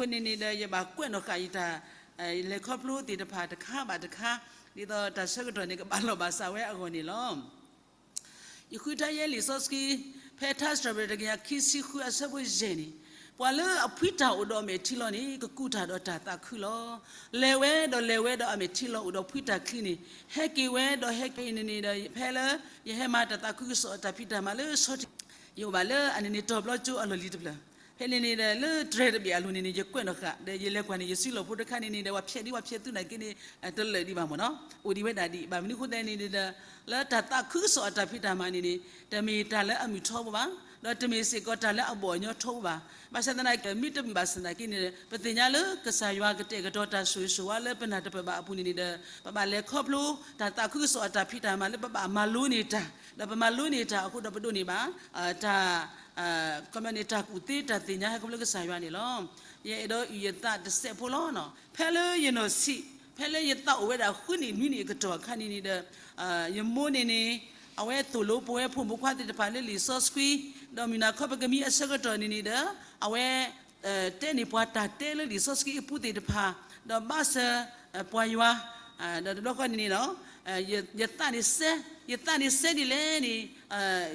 အဃိန့ၣ်န့ၣ်ဒီး ယဘၣ်ကွဲးနီၣ်ဃာ်ယတၢ် လဲၤခီဖျိသ့ၣ်တဖၣ်တခါဘၣ်တခါ, ဒ်သိးတၢ်ဆၢကတီၢ်န့ၣ် ကဘၣ်လီၢ်ဘၣ်စးဝဲအဂီၢ်န့ၣ်လီၤ. ယဃုထါယဲလံာ်စီဆှံ ဖဲထါစံးထီၣ်ပတြၢၤတကယၤခံဆံဃုအဆၢဖိယဲၢ်န့ၣ်, ပှၤလၢအဖှံတၢ်အိၣ်ဒီးအမဲာ်ထံလီၤန့ၣ် ကကူးတၢ်ဒီးတၢ်သးခုလီၤ. လဲၤဝဲဒီးလဲၤဝဲဒီးအမဲာ်ထံလီၤ အိၣ်ဒီးဖှံတၢ်ချံန့ၣ်, ဟဲက့ၤဝဲဒီးဟဲက့ၤန့ၣ်န့ၣ်ဒီး ဖဲလၢ ယဟဲမၤတၢ်သးခုကစီၣ်အတၢ်ဖံးတၢ်မၤလၢဆီထံး ယအိၣ်ဘၣ်လၢအန့ၣ်န့ၣ် တီၤဘျီကၠိအလီၢ်လံၤတဖျၢၣ်, ဖဲန့ၣ်န့ၣ်ဒီး လၢတြဲၤတဘ့ၣ်အလိၤန့ၣ်န့ၣ် ယကွဲးနီၣ်ဃာ် ဒီးယလဲၤကွၢ်န့ၣ် ယစုလီၢ်ဖိတခါန့ၣ်န့ၣ်ဒီး ပှၤဖျဲးဒ်ပှၤဖျဲးသုနာ်က့န့ၣ် တလၢာ်ဒံးဘၣ်မ့ၢ်နီၤ, အိၣ်ဒံးဝဲဒၣ်ဒံး ဘၣ်မနုၤအဃိသတးန့ၣ်ဒီး လၢတၢ်သးခုကစီၣ်အတၢ်ဖံးတၢ်မၤန့ၣ်န့ၣ် တမ့ၢ်တၢ်လၢအမုာ်ထီဘိဘၣ်, ဒီးတမ့ၢ်စ့ၢ်ကီးတၢ်လၢအဘီၣ်အညီထီဘိဘၣ်. ဘၣ်ဆၣ်သနာ်က့ မ့တမ့ၢ်ဘၣ်ဆၣ်သနာ်က့န့ၣ် ပသ့ၣ်ညါလၢကစၢ်ယွၤကတဲာ်ကတီၤတၢ်ဆိၣ်ဂ့ၤဆိၣ်ဝါလၢပနၢ်တပၢၢ်ဘၣ်အပူၤန့ၣ်န့ၣ်ဒီး ပဘၣ်လဲၤခီဖျိ တၢ်သးခုကစီၣ်အတၢ်ဖံးတၢ်မၤလၢပဘၣ်မၤလိန့ၢ်တၢ်, ဒီးပမၤလိန့ၢ်တၢ်အဃိဒီးပဒိးန့ၢ်ဘၣ် တၢ် ခီပညီန့ၣ် တၢ်ကူၣ်သ့တၢ်သ့ၣ်ညါဟဲခီဖျိကစၢ်ယွၤန့ၣ်လီၤ. ယအဲၣ်ဒိးအုၣ်ယသးတစဲးဖိလီၤ. ဖဲလၢယနီၢ်ဆံး ဖဲလၢယသးအိၣ်ဝဲဒၣ်ဃုနံၣ်နွံနံၣ်အကတီၢ်အခါန့ၣ်န့ၣ်ဒီး ယမိၢ်န့ၣ်န့ၣ် အဝဲသိၣ်လိပဝဲဖိမုၣ်ဖိခွါသ့ၣ်တဖၣ်လၢလံာ်စီဆှံ, ဒီးမုၢ်နၤခီပကမံအဆၢကတီၢ်န့ၣ်န့ၣ်ဒီး အဝဲ တဲန့ၢ်ပှၤတၢ်တဲလၢလံာ်စီဆှံအပူသ့ၣ်တဖၣ်, ဒီးဘၣ်စၢၤ ပှၤယွၤ, ဒီးတဘျီဃီန့ၣ်န့ၣ်လီၤ ယသးန့ၣ်စဲ, ယသးန့ၣ်စဲဒ်လဲၣ်န့ၣ်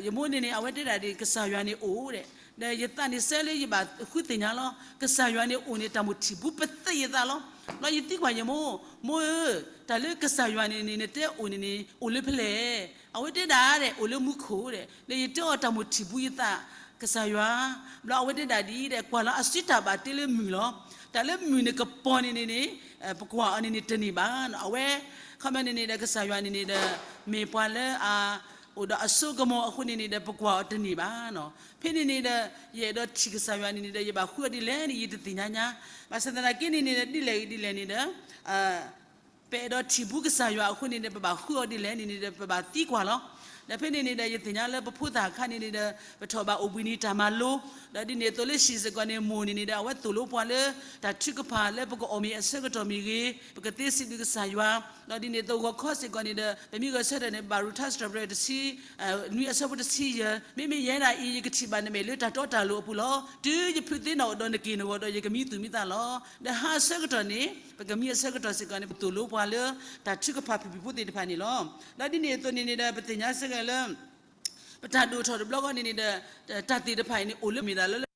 ယမိၢ်န့ၣ်န့ၣ် အဝဲတဲဒၣ်ဒ်ကစၢ်ယွၤန့ၣ်အိၣ်ဒဲး, ဒီးယသးန့ၣ်စဲလၢယဘၣ်ဃုသ့ၣ်ညါလီၤ ကစၢ်ယွၤန့ၣ်အိၣ်န့ၣ် တၢ်မိၣ်ထံၣ်ဘူးပသ့ယသးလီၤ. ဘျီယသံကွၢ်ယမိၢ်, မိၢ်ဧၢ, တၢ်လၢကစၢ်ယွၤန့ၣ်န့ၣ် နတဲအိၣ်န့ၣ်န့ၣ် အိၣ်လၢဖဲလဲၣ်. အဝဲတဲဒၣ်ဒဲး အိၣ်လၢမူခိၣ်ဒဲး, ဒီးယတဲအီၤတၢ်မိၣ်ထံၣ်ဘူးယသး ကစၢ်ယွၤ, ဘျီအဝဲတဲဒၣ်ဒ်အံၤဒဲး ကွၢ်လီၤအစုတၢ်ဘၣ်တ့လၢမုၢ်လီၤ. တၢ်လၢမုၢ်န့ၣ်ကပီၤန့ၣ်န့ၣ်န့ၣ် ပကွၢ်အီၤန့ၣ်န့ၣ်တန့ၢ်ဘၣ်. အဝဲ ခီပညီန့ၣ်န့ၣ်ဒီး ကစၢ်ယွၤန့ၣ်န့ၣ်ဒီး မ့ၢ်ပှၤလၢအ အိၣ်ဒီးအစိကမီၤအဃိန့ၣ်န့ၣ်ဒီး ပကွၢ်အီၤတန့ၢ်ဘၣ်နီၤ. ဖဲန့ၣ်န့ၣ်ဒီး ယအဲၣ်ဒိးထံၣ်ကစၢ်ယွၤန့ၣ်န့ၣ်ဒီး ယဘၣ်ဃုအီၤဒ်လဲၣ်န့ၣ် ယတသ့ၣ်ညါညါ. ဘၣ်ဆၣ်သနာ်က့န့ၣ်န့ၣ်ဒီး ဒ်လဲၣ်ဂ့ၤဒ်လဲၣ်န့ၣ်ဒီး ပအဲၣ်ဒိးထံၣ်ဘူးကစၢ်ယွၤအဃိန့ၣ်ဒီး ပဘၣ်ဃုအီၤဒ်လဲၣ်န့ၣ်န့ၣ်ဒီး ပဘၣ်သံကွၢ်လီၤ. ဒီးဖဲန့ၣ်န့ၣ်ဒီး ယသ့ၣ်ညါလၢပဖိသၣ်အခါန့ၣ်န့ၣ်ဒီး ပထီၣ်ဘၣ်အိၣ်ဘှံးနံၤတၢ်မၤလိ, ဒီးဒ်န့ၣ်အသိးလၢ စံၣ် စ့ၢ်ကီးန့ၣ် မိၢ်န့ၣ်န့ၣ်ဒီး အဝဲသိၣ်လိပှၤလၢ တၢ်ထုကဖၣ်လၢပကအီၣ်မ့ၤအဆၢကတီၢ်မ့ၢ်ဂ့ၤ, ပကသ့စံးဘျုးကစၢ်ယွၤ, ဒီးဒ်န့ၣ်အသိးဂီၤခီစ့ၢ်ကီးန့ၣ်ဒီး ပမ့ၢ်ဂဲၤဆၢထၢၣ်န့ၣ် ဘၣ်ရူၤထါစံးထီၣ်ပတြၢၤတဆံ နွံအဆၢဖိတဆံယဲၢ်, မ့မ့ၢ်ယဲဒၣ်အံၤ ယကထံၣ်ဘၣ်နမဲာ်လၢတၢ်တီတၢ်လိၤအပူၤလီၤ. တုၤယဖုးသ့နၤအိၣ်ဒီးနက့ၢ်နဂီၤဒီး ယကမံသူၣ်မံသးလီၤ. ဒီးဟါအဆၢကတီၢ်န့ၣ် ပကမံအဆၢကတီၢ်စ့ၢ်ကီးန့ၣ် ပသိၣ်လိပှၤလၢ တၢ်ထုကဖၣ်ဖုၣ်ဖုၣ်ဖိသ့ၣ်တဖၣ်န့ၣ်လီၤ. ဒီးဒ်န့ၣ်အသိးန့ၣ်န့ၣ်ဒီး ပသ့ၣ်ညါစ့ၢ်ကီးလၢ ပတၢ်ဒိၣ်ထီၣ်တဘျီဃီန့ၣ်န့ၣ်ဒီး တၢ်သ့ၣ်တဖၣ်အံၤန့ၣ် အိၣ်လၢမ့ၢ်ဒၣ်လၢ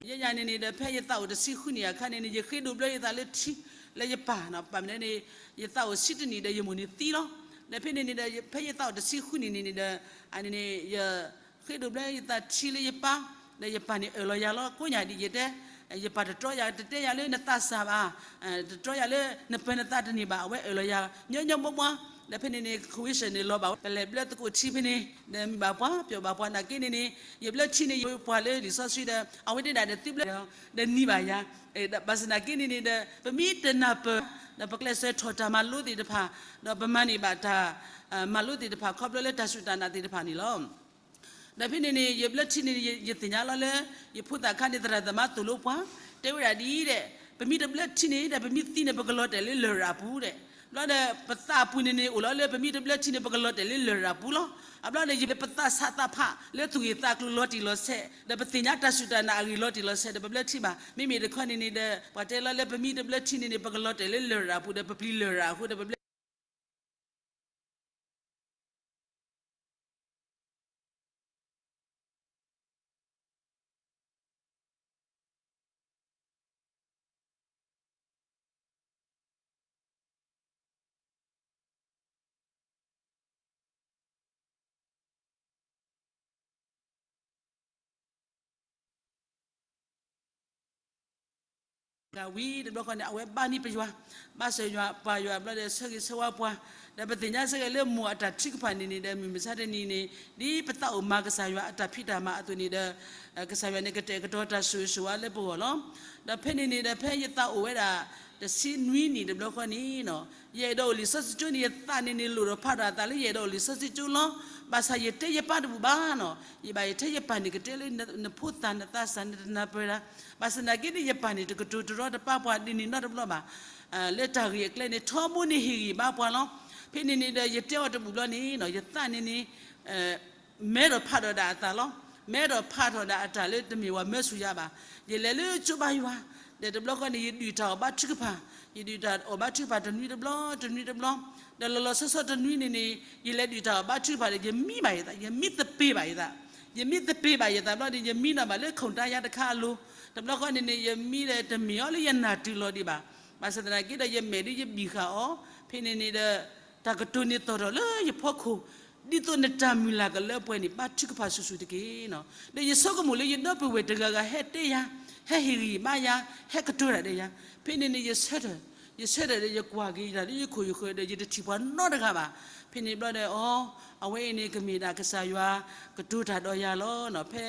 ယဲယၤန့ၣ်န့ၣ်ဒီး ဖဲယသးအိၣ်တဆံဃုနံၣ်အခါန့ၣ်န့ၣ် ယဃ့ဒိးဘျၢယသးလၢထံ လၢယပၢ်နီၤ, ပၢ်မနုၤန့ၣ် ယသးအိၣ်ဆံတနံၣ်ဒီး ယမိၢ်န့ၣ်သံလီၤ. ဒီးဖဲန့ၣ်န့ၣ်ဒီး ဖဲယသးအိၣ်တဆံဃုနံၣ်န့ၣ်န့ၣ်ဒီး အန့ၣ်န့ၣ် ယဃ့ဒိးဘျၢယသးထံလၢယပၢ်, ဒီးယပၢ်န့ၣ်အၢၣ်လီၤယၤလီၤ. ကိးညါဒ်ယတဲ ယပၢ်တတြီယၤ တတဲယၤလၢနသးစၢ်ဘၣ်, တတြီယၤလၢနပၢၤနသးတန့ၢ်ဘၣ်, အဝဲအၢၣ်လီၤယၤ ညီညီဘှီဘှီ. ဒီးဖဲန့ၣ်န့ၣ် ခဝ့ၡၢၣ်န့ၣ်လီၤဘၣ်ဝဲ ပလဲၤဘျၢသကိးထံဖဲန့ၣ် ဒီးမုာ်ဘၣ်ပှၤ ပျီၣ်ဘၣ်ပှၤနာ်က့န့ၣ်န့ၣ် ယဘျၢထံန့ၣ် ယဝဲပှၤလၢလံာ်စီဆှံဒီး အဝဲတဲဒၣ်ဒီးသုဘျၢ ဒီးနံၤဘၣ်ယၤ, ဒီးဘၣ်ဆၣ်နာ်က့န့ၣ်န့ၣ်ဒီး ပမ့ၢ်တနၢ်ပၢၢ် ဒီးပကျဲးစၢးထီၣ်တၢ်မၤလိသ့ၣ်တဖၣ် ဒီးပမၤန့ၢ်ဘၣ်တၢ် မၤလိသ့ၣ်တဖၣ် ခီဖျိလၢတၢ်စူၢ်တၢ်နာ်သ့ၣ်တဖၣ်န့ၣ်လီၤ. ဒီးဖဲန့ၣ်န့ၣ် ယဘျၢထံန့ၣ် ယသ့ၣ်ညါလီၤလၢ ယဖိသၣ်ခါန့ၣ် သရၣ်သမါသိၣ်လိပှၤ တဲဝဲဒၣ်ဒ်အံၤဒီး ပမ့ၢ်တဘျၢထံန့ၣ်ဒီး ပမ့ၢ်သံန့ၣ် ပကလီၤတဲာ်လၢလရာ်ပူၤဒီး ဘျီဒီး ပသးအပူၤန့ၣ်န့ၣ် အိၣ်လီၤလၢပမ့ၢ်တဘျၢထံန့ၣ် ပကလီၤတဲာ်လၢလရာ်ပူၤလီၤ. အဘျီဒီး ယပသးစးသးဖးလၢသူၣ်ဂ့ၢ်သးကျိၤလီၤတံၢ်လီၤဆဲး ဒီးပသ့ၣ်ညါတၢ်စူၢ်တၢ်နာ်အဂ့ၢ်လီၤတံၢ်လီၤဆဲးဒီး ပဘျၢထံဘၣ်. မ့မ့ၢ်တခီန့ၣ်န့ၣ်ဒီး ပှၤတဲလီၤလၢပမ့ၢ်တဘျၢထံန့ၣ်န့ၣ် ပကလီၤတဲာ်လၢလရာ်ပူၤဒီး ပပျံၤလရာ်အဃိဒီး ပဘျၢ ဂၤဝံၤတဘျီဃီန့ၣ် အဝဲဘၣ်န့ၢ်ပယွၤ, ဘၣ်ဆၢယွၤပှၤယွၤဘျီဒီး ဆၢဂ့ၤဆၢဝါပှၤ, ဒီးပသ့ၣ်ညါစ့ၢ်ကီးလၢမိၢ်အတၢ်ထုကဖၣ်န့ၣ်န့ၣ်ဒီး မုၢ်မဆါတနံၤန့ၣ် ဒ်ပသးအိၣ်မၤကစၢ်ယွၤအတၢ်ဖံးတၢ်မၤအသိးန့ၣ်ဒီး ကစၢ်ယွၤန့ၣ်ကတဲာ်ကတီၤတၢ်ဆိၣ်ဂ့ၤဆိၣ်ဝါလၢပဂီၢ်လီၤ. ဒီးဖဲန့ၣ်န့ၣ်ဒီး ဖဲယသးအိၣ်ဝဲဒၣ် တဆံနွံနံၣ်တဘျီဃီန့ၣ် ယအဲၣ်ဒိးအိၣ်လံာ်စီဆှံကၠိန့ၣ် ယသးန့ၣ်န့ၣ်လိၣ်ဒီးဖးဒီးအသးလၢယအဲၣ်ဒိးအိၣ်လံာ်စီဆှံကၠိလီၤ. ဘၣ်ဆၣ်ယတဲယပၢ်တဘူၣ်ဘၣ်နီၤ, ယဘၣ်ယထဲယပၢ်န့ၣ်ကတဲလၢနဖိသၣ်နသးစၢ်နတနၢ်ပၢၢ်တၢ်, ဘၣ်ဆၣ်သနာ်က့န့ၣ် ယပၢ်န့ၣ်တကတိၤတရီတပါပှၤဒ်န့ၣ်နီတဘျီဘၣ်. လၢတၢ်ဂ့ၢ်အကျဲန့ၣ် ထီဘိန့ၣ်ဟ့ၣ်ဂံၢ်ဘါပှၤလီၤ. ဖဲန့ၣ်န့ၣ်ဒီး ယတဲအီၤတဘူၣ်ဘျီန့ၣ် ယသးန့ၣ်န့ၣ် မဲထီၣ်ဖးထီၣ်ဒၣ်အသးလီၤ. မဲထီၣ်ဖးထီၣ်ဒၣ်အတၢ်လၢတမ့ၢ်ဝဲမၢဆူၣ်ယၤဘၣ်. ယလဲၤလၢကၠိဘါယွၤ, ဒီးတဘျီဃီန့ၣ် ယဒုးတၢ်အီၣ်ဘါထုကဖၣ်, ယဒုးတၢ်အီၣ်ဘါထုကဖၣ်တနွံတဘျီ တနွံတဘျီ, ဒီးလီၤလီၤဆီဆီတနွံန့ၣ်န့ၣ် ယလဲၤဒုးတၢ်အီၣ်ဘါထုကဖၣ်ဒီး ယမံဘၣ်ယသး, ယမံသပ့ၤဘၣ်ယသး, ယမံသပ့ၤဘၣ်ယသးဘျီန့ၣ် ယမံနီၣ်ဘၣ်လၢခိၣ်တၢ်ယါတခါအလိၤ, တဘျီဃီန့ၣ်န့ၣ် ယမံဒီးတမ့ၢ်အီၤလၢယနၢ်တုၤလီၤဒံးဘၣ်. ဘၣ်ဆၣ်သနာ်က့ဒီး ယမဲာ်ဒ်ယဘံၣ်ဃာ်အီၤ, ဖဲန့ၣ်န့ၣ်ဒီး တၢ်ကတိၤန့ၣ်သီၣ်ထီၣ်လၢယဖီခိၣ်, ဒ်သိးနတၢ်မုၢ်လၢ်ကလၢပှဲၤန့ၣ် ဘါထုကဖၣ်ဆူၣ်ဆူၣ်တက့ၢ်နီၤ. ဒီးယဆိကမိၣ်လၢယဒီပုၢ်ဝဲၢ်တဂၤဂၤဟဲတဲယၤ, ဟဲဟ့ၣ်ဂံၢ်ဘါယၤ, ဟဲကတိၤတၢ်ဒီးယၤ, ဖဲန့ၣ်န့ၣ် ယဆၢထၢၣ်, ယဆၢထၢၣ်ဒီးယကွၢ်က့ၤယတၢ်လၢယခိၣ်ယဃၢၤဒီး ယတထံၣ်ပှၤနီတဂၤဘၣ်. ဖဲန့ၣ်ဘျီဒီး အီ, အဝဲအံၤန့ၣ် ကမ့ၢ်ဒၣ်ကစၢ်ယွၤကတိၤတၢ်ဒီးယၤလီၤ. ဖဲ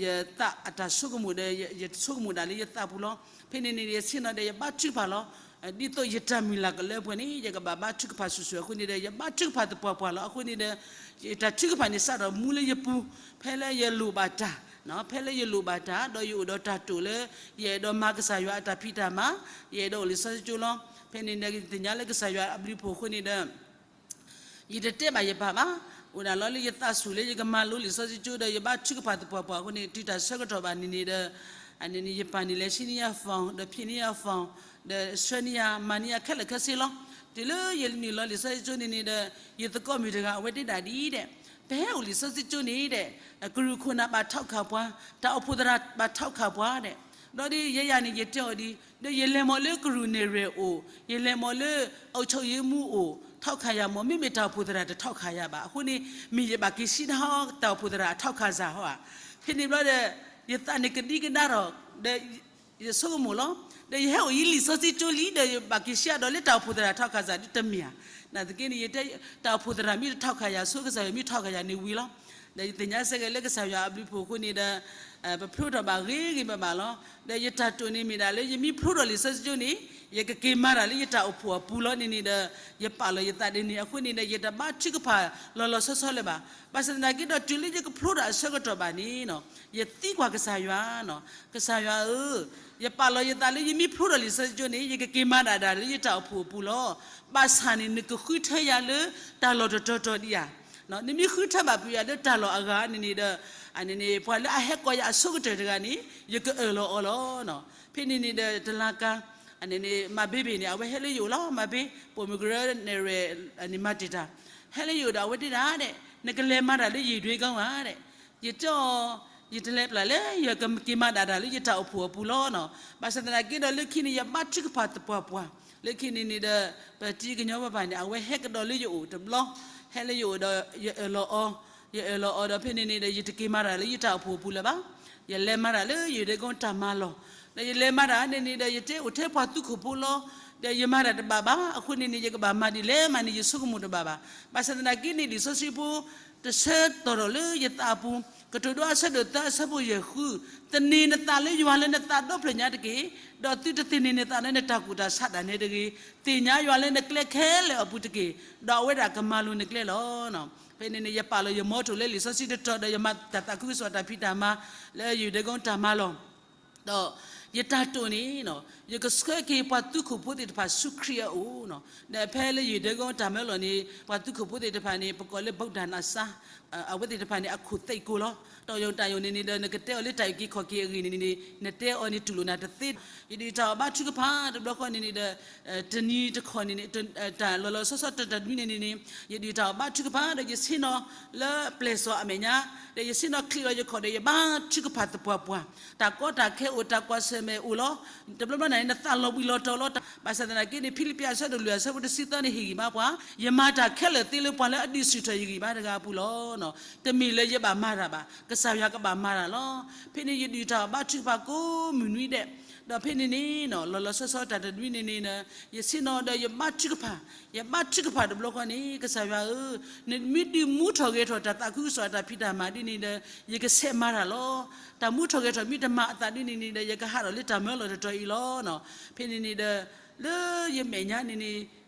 ယသးအတၢ်ဆိကမိၣ်ဒီး ယဆိကမိၣ်ဒၣ်လၢယသးပူၤလီၤ. ဖဲန့ၣ်န့ၣ် ယဆ့ၣ်နီၤဒီးယဘါထုကဖၣ်လီၤ. ဒ်သိးယတၢ်မုၢ်လၢ်ကလၢပှဲၤန့ၣ် ယကဘၣ်ဘါထုကဖၣ်ဆူၣ်ဆူၣ်အဃိန့ၣ်ဒီး ယဘါထုကဖၣ်သပှၢ်ပှၢ်လီၤ. အဃိန့ၣ်ဒီး ယတၢ်ထုကဖၣ်န့ၣ်စးထီၣ်မူလၢယပူၤ, ဖဲလၢယလိၣ်ဘၣ်တၢ်, ဖဲလၢယလိၣ်ဘၣ်တၢ် ဒီးယအိၣ်ဒီးတၢ်တိာ်လၢ ယအဲၣ်ဒိးမၤကစၢ်ယွၤအတၢ်ဖံးတၢ်မၤ, ယအဲၣ်ဒိးအိၣ်လံာ်စီဆှံကၠိလီၤ. ဖဲန့ၣ်န့ၣ် ယသ့ၣ်ညါလၢကစၢ်ယွၤအဘျုးအဖှိၣ်အဃိန့ၣ်ဒီး ယတတဲဘၣ်ယပၢ်ဘၣ်. အိၣ်ဒၣ်လီၤလၢယသးဆူၣ်လၢယကမၤလိလံာ်စီဆှံကၠိဒီး ယဘါထုကဖၣ်သပှၢ်ပှၢ်အဃိန့ၣ် တုၤတၢ်ဆၢကတီၢ်ဘၣ်န့ၣ်န့ၣ်ဒီး အန့ၣ်န့ၣ် ယပၢ်န့ၣ်လဲၤဆှံန့ၢ်ယၤ phone ဒီးဖံးန့ၢ်ယၤ phone ဒီးဆှၢန့ၢ်ယၤ မၤန့ၢ်ယၤခဲလၢာ်ခဲဆ့လီၤ. တုၤလၢယနုာ်လီၤလံာ်စီဆှံကၠိန့ၣ်န့ၣ်ဒီး ယသကိးမုၣ်တဂၤအဝဲတဲဒၣ်ဒ်အံၤဒီး ပဟဲအိၣ်လံာ်စီဆှံကၠိန့ၣ်ဒီး ကရူၢ်ခိၣ်နၢ်ဘၣ်ထီၣ်ခးပှၤ, တၢ်အိၣ်ဖှိၣ်သရၣ်ဘၣ်ထီၣ်ခးပှၤဒီး ဒီးဒ်ယဲယၤန့ၣ် ယတဲအီၤဒ် ဒီးယလဲၤမီၤလၢကရူၢ်နဲၣ်ရွဲၣ်အိၣ်, ယလဲၤမီၤလၢ အုပ်ချုပ်ရေးမှူး အိၣ်, ထီၣ်ခးယၤမီၤ, မ့မ့ၢ်တၢ်အိၣ်ဖှိၣ်သရၣ်တထီၣ်ခးယၤဘၣ်. အဃိန့ၣ် မ့ၢ်ယဘၣ်က့ၤဆှံနၢ်ဟီ တၢ်အိၣ်ဖှိၣ်သရၣ်အထီၣ်ခးစၢ်ဟီဧါ. ဖဲန့ၣ်ဘျီဒီး ယသးန့ၣ်ကဒံကဒါထီၣ် ဒီး ယဆိကမိၣ်လီၤ. ဒီးယဟဲအိၣ်ယလံာ်စီဆှံကၠိလံ ဒီးယဘၣ်က့ၤဆှံအဒီးလၢတၢ်အိၣ်ဖှိၣ်သရၣ်ထီၣ်ခးစၢ်ဒ်တမ့ၢ်ဧါ. နာ်သက့န့ၣ် ယတဲ တၢ်အိၣ်ဖှိၣ်သရၣ်မ့ၢ်တထီၣ်ခးယၤဆိ ကစၢ်ယွၤမ့ၢ်ထီၣ်ခးယၤန့ၣ်ဝံၤလီၤ. ဒီးယသ့ၣ်ညါစ့ၢ်ကီးလၢကစၢ်ယွၤအဘျုးအဖှိၣ်အဃိန့ၣ်ဒီး ပဖျိထီၣ်ဘၣ်ဂ့ၤဂ့ၤဘၣ်ဘၣ်လီၤ. ဒီးယတၢ်တိာ်န့ၣ်မ့ၢ်ဒၣ်လၢယမ့ၢ်ဖျိထီၣ်လံာ်စီဆှံကၠိန့ၣ် ယကက့ၤမၤတၢ်လၢယတၢ်အိၣ်ဖှိၣ်အပူၤလီၤန့ၣ်န့ၣ်ဒီး ယပာ်လီၤယသးဒ်န့ၣ်အဃိန့ၣ်ဒီး ယတဘါထုကဖၣ်လီၤလီၤဆီဆီလၢၤဘၣ်. ဘၣ်ဆၣ်သနာ်က့ဒီး တုၤလၢယကဖျိထီၣ်အဆၢကတီၢ်ဘၣ်န့ၣ် ယသံကွၢ်ကစၢ်ယွၤ, ကစၢ်ယွၤဧၢ, ယပာ်လီၤယသးလၢယမ့ၢ်ဖျိထီၣ်လံာ်စီဆှံကၠိန့ၣ် ယကက့ၤမၤဒၣ်တၢ်လၢယတၢ်အိၣ်ဖှိၣ်အပူၤလီၤ. ဘၣ်ဆၣ်န့ၣ် နကဃုထၢယၤလၢတၢ်လီၢ်တတီၤတီၤဒံးဧါ. နမ့ၢ်ဃုထၢဘၣ်ပှၤယၤလၢတၢ်လီၢ်အဂၤန့ၣ်န့ၣ်ဒီး အန့ၣ်န့ၣ် ပှၤလၢအဟဲကိးယၤအဆိကတၢၢ်တဂၤန့ၣ် ယကအၢၣ်လီၤအီၤလီၤ. ဖဲန့ၣ်န့ၣ်ဒီးတလါကါ အန့ၣ်န့ၣ် မၤဘ့ဘ့ၣ်န့ၣ် အဝဲဟဲလၢယအိၣ်လီၤ. မၤဘ့ ပိာ်မုၣ်ကရၢနဲၣ်ရွဲၣ်န့ၣ် မၤတံာ်တာ် ဟဲလၢယအိၣ်ဒီးအဝဲတဲဒၣ်ဒဲး နကလဲၤမၤတၢ်လၢယံာ်ဒွဲကီၢ်ဧါဒဲး. ယတဲအီၤ ယတလဲၤပျၢ်လၢ ယကက့ၤမၤဒၣ်တၢ်လၢယတၢ်အိၣ်ဖှိၣ်အပူၤလီၤနီၤ. ဘၣ်ဆၣ်သနာ်က့ဒီး လၢခံန့ၣ် ယဘါထုကဖၣ်သပှၢ်ပှၢ်, လၢခံန့ၣ်န့ၣ်ဒီး ပတံၤကညီဘၣ်ဘၣ်န့ၣ် အဝဲဟဲကဒီးလၢယအိၣ်တဘျီ, ဟဲလၢယအိၣ်ဒီး ယအၢၣ်လီၤအီၤ, ယအၢၣ်လီၤအီၤဒီး ဖဲန့ၣ်န့ၣ်ဒီး ယတက့ၤမၤတၢ်လၢယတၢ်အိၣ်ဖှိၣ်အပူၤလၢၤဘၣ်. ယလဲၤမၤတၢ်လၢယဒဲကီတၢ်မၤလီၢ်, ဒီးယလဲၤမၤတၢ်န့ၣ်န့ၣ်ဒီး ယတဲအိၣ်ထဲပှၤသူခိၣ်ဖိလီၤ. ဒီးယမၤတၢ်တဘၣ်ဘၣ်, အဃိန့ၣ်န့ၣ် ယကဘၣ်မၤဒ်လဲၣ်မးန့ၣ် ယဆိကမိၣ်တဘၣ်ဘၣ်. ဘၣ်ဆၣ်သနာ်က့န့ၣ် လံာ်စီဆှံဖိ တဆၢတီၢ်ထီၣ်လၢယသးအပူၤ, ကတိၤဒိအဆၢဒိၣ်သၢအဆၢဖိယဲၢ်ဃု, သန့ၤနသးလၢယွၤလၢနသးဒီဖျၢၣ်ညါတက့ၢ်, ဒီးသုတသန့ၤနသးလၢနတၢ်ကူၣ်တၢ်ဆးဒၣ်နဲတဂ့ၤ, သ့ၣ်ညါယွၤလၢနကျဲခဲလၢာ်အပူၤတက့ၢ်, ဒီးအဝဲဒၣ်ကမၤလိၤနကျဲလီၤ. ဖဲန့ၣ်န့ၣ် ယပာ်လီၤယမီထိၣ်လၢလံာ်စီဆှံတတီၤဒီး ယမၤတၢ်သးခုကစီၣ်တၢ်ဖံးတၢ်မၤ လၢယဒဲကီတၢ်မၤလီၢ် ဒီးယတၢ်တိာ်န့ၣ် ယကဆှၢက့ၤပှၤသူခိၣ်ဖိသ့ၣ်တဖၣ်ဆူခရံာ်အအိၣ်, ဒီးဖဲလၢယဒဲကီတၢ်မၤလီၢ်န့ၣ် ပှၤသူခိၣ်ဖိသ့ၣ်တဖၣ်န့ၣ် ပကိးလၢ ဗုဒ္ဓဘာသာ အဝဲသ့ၣ်တဖၣ်န့ၣ် အခိၣ်သဲးကိာ်လီၤ. တၢ်ယိာ်တၢ်ယိာ်န့ၣ်န့ၣ်ဒီး နကတဲအီၤလၢတၢ်အုၣ်က့ၤခီၣ်က့ၤအဂ့ၢ်န့ၣ်န့ၣ် နတဲအီၤန့ၣ်တူၢ်လိာ်နၤတသ့. ယဒုးတၢ်အီၣ်ဘါထုကဖၣ်တဘျီဃီန့ၣ်န့ၣ်ဒီး တနံၤတခီန့ၣ်န့ၣ် တၢ်လီၤလီၤဆီဆီတတနွံန့ၣ်န့ၣ်န့ၣ် ယဒုးတၢ်အီၣ်ဘါထုကဖၣ်ဒီး ယဆ့ၣ်နီၤလၢပျဲၢ်စီၤအမဲာ်ညါ, ဒီးယဆ့ၣ်နီၤချံးလီၤယခီၣ်ဒီး ယဘါထုကဖၣ်သပှၢ်ပှၢ်, တၢ်ကီတၢ်ခဲအိၣ် တၢ်ကွၢ်ဆၢၣ်မဲာ်အိၣ်လီၤ. တဘျီဘျီန့ၣ် နသးလီၤဘှံးလီၤတီၤလီၤ. ဘၣ်ဆၣ်သနာ်က့န့ၣ် ဖံလံးပံးအဆၢဒိၣ်လွံၢ်အဆၢဖိတဆံသၢန့ၣ် ဟ့ၣ်ဂံၢ်ဘါပှၤ, ယမၤတၢ်ခဲလၢာ်သ့လၢပှၤလၢအဒုးဆူၣ်ထီၣ်ယဂံၢ်ဘါတဂၤအပူၤလီၤ. တမ့ၢ်လၢယဘၣ်မၤတၢ်ဘၣ်, ကစၢ်ယွၤကဘၣ်မၤတၢ်လီၤ. ဖဲန့ၣ်ယဒုးတၢ်အီၣ်ဘါထုကဖၣ်ကိးမုၢ်နွံဒဲး, ဒီးဖဲန့ၣ်န့ၣ် လီၤလီၤဆီဆီတၢ်တနွံန့ၣ်န့ၣ် ယဆ့ၣ်နီၤဒီးယဘါထုကဖၣ်, ယဘါထုကဖၣ်တဘျီဃီန့ၣ် ကစၢ်ယွၤဧၢ, နမ့ၢ်ဒုးမူထီၣ်ဂဲၤထီၣ်တၢ်သးခုကစီၣ်အတၢ်ဖံးတၢ်မၤဒ်န့ၣ်ဒီး ယကဆဲးမၤတၢ်လီၤ. တၢ်မူထီၣ်ဂဲၤထီၣ်မ့ၢ်တမၤအသးဒ်န့ၣ်န့ၣ်ဒီး ယကဟးထီၣ်လၢတၢ်မၢလီၢ်တတီၤအံၤလီၤ. ဖဲန့ၣ်န့ၣ်ဒီး လၢယမဲာ်ညါန့ၣ်န့ၣ်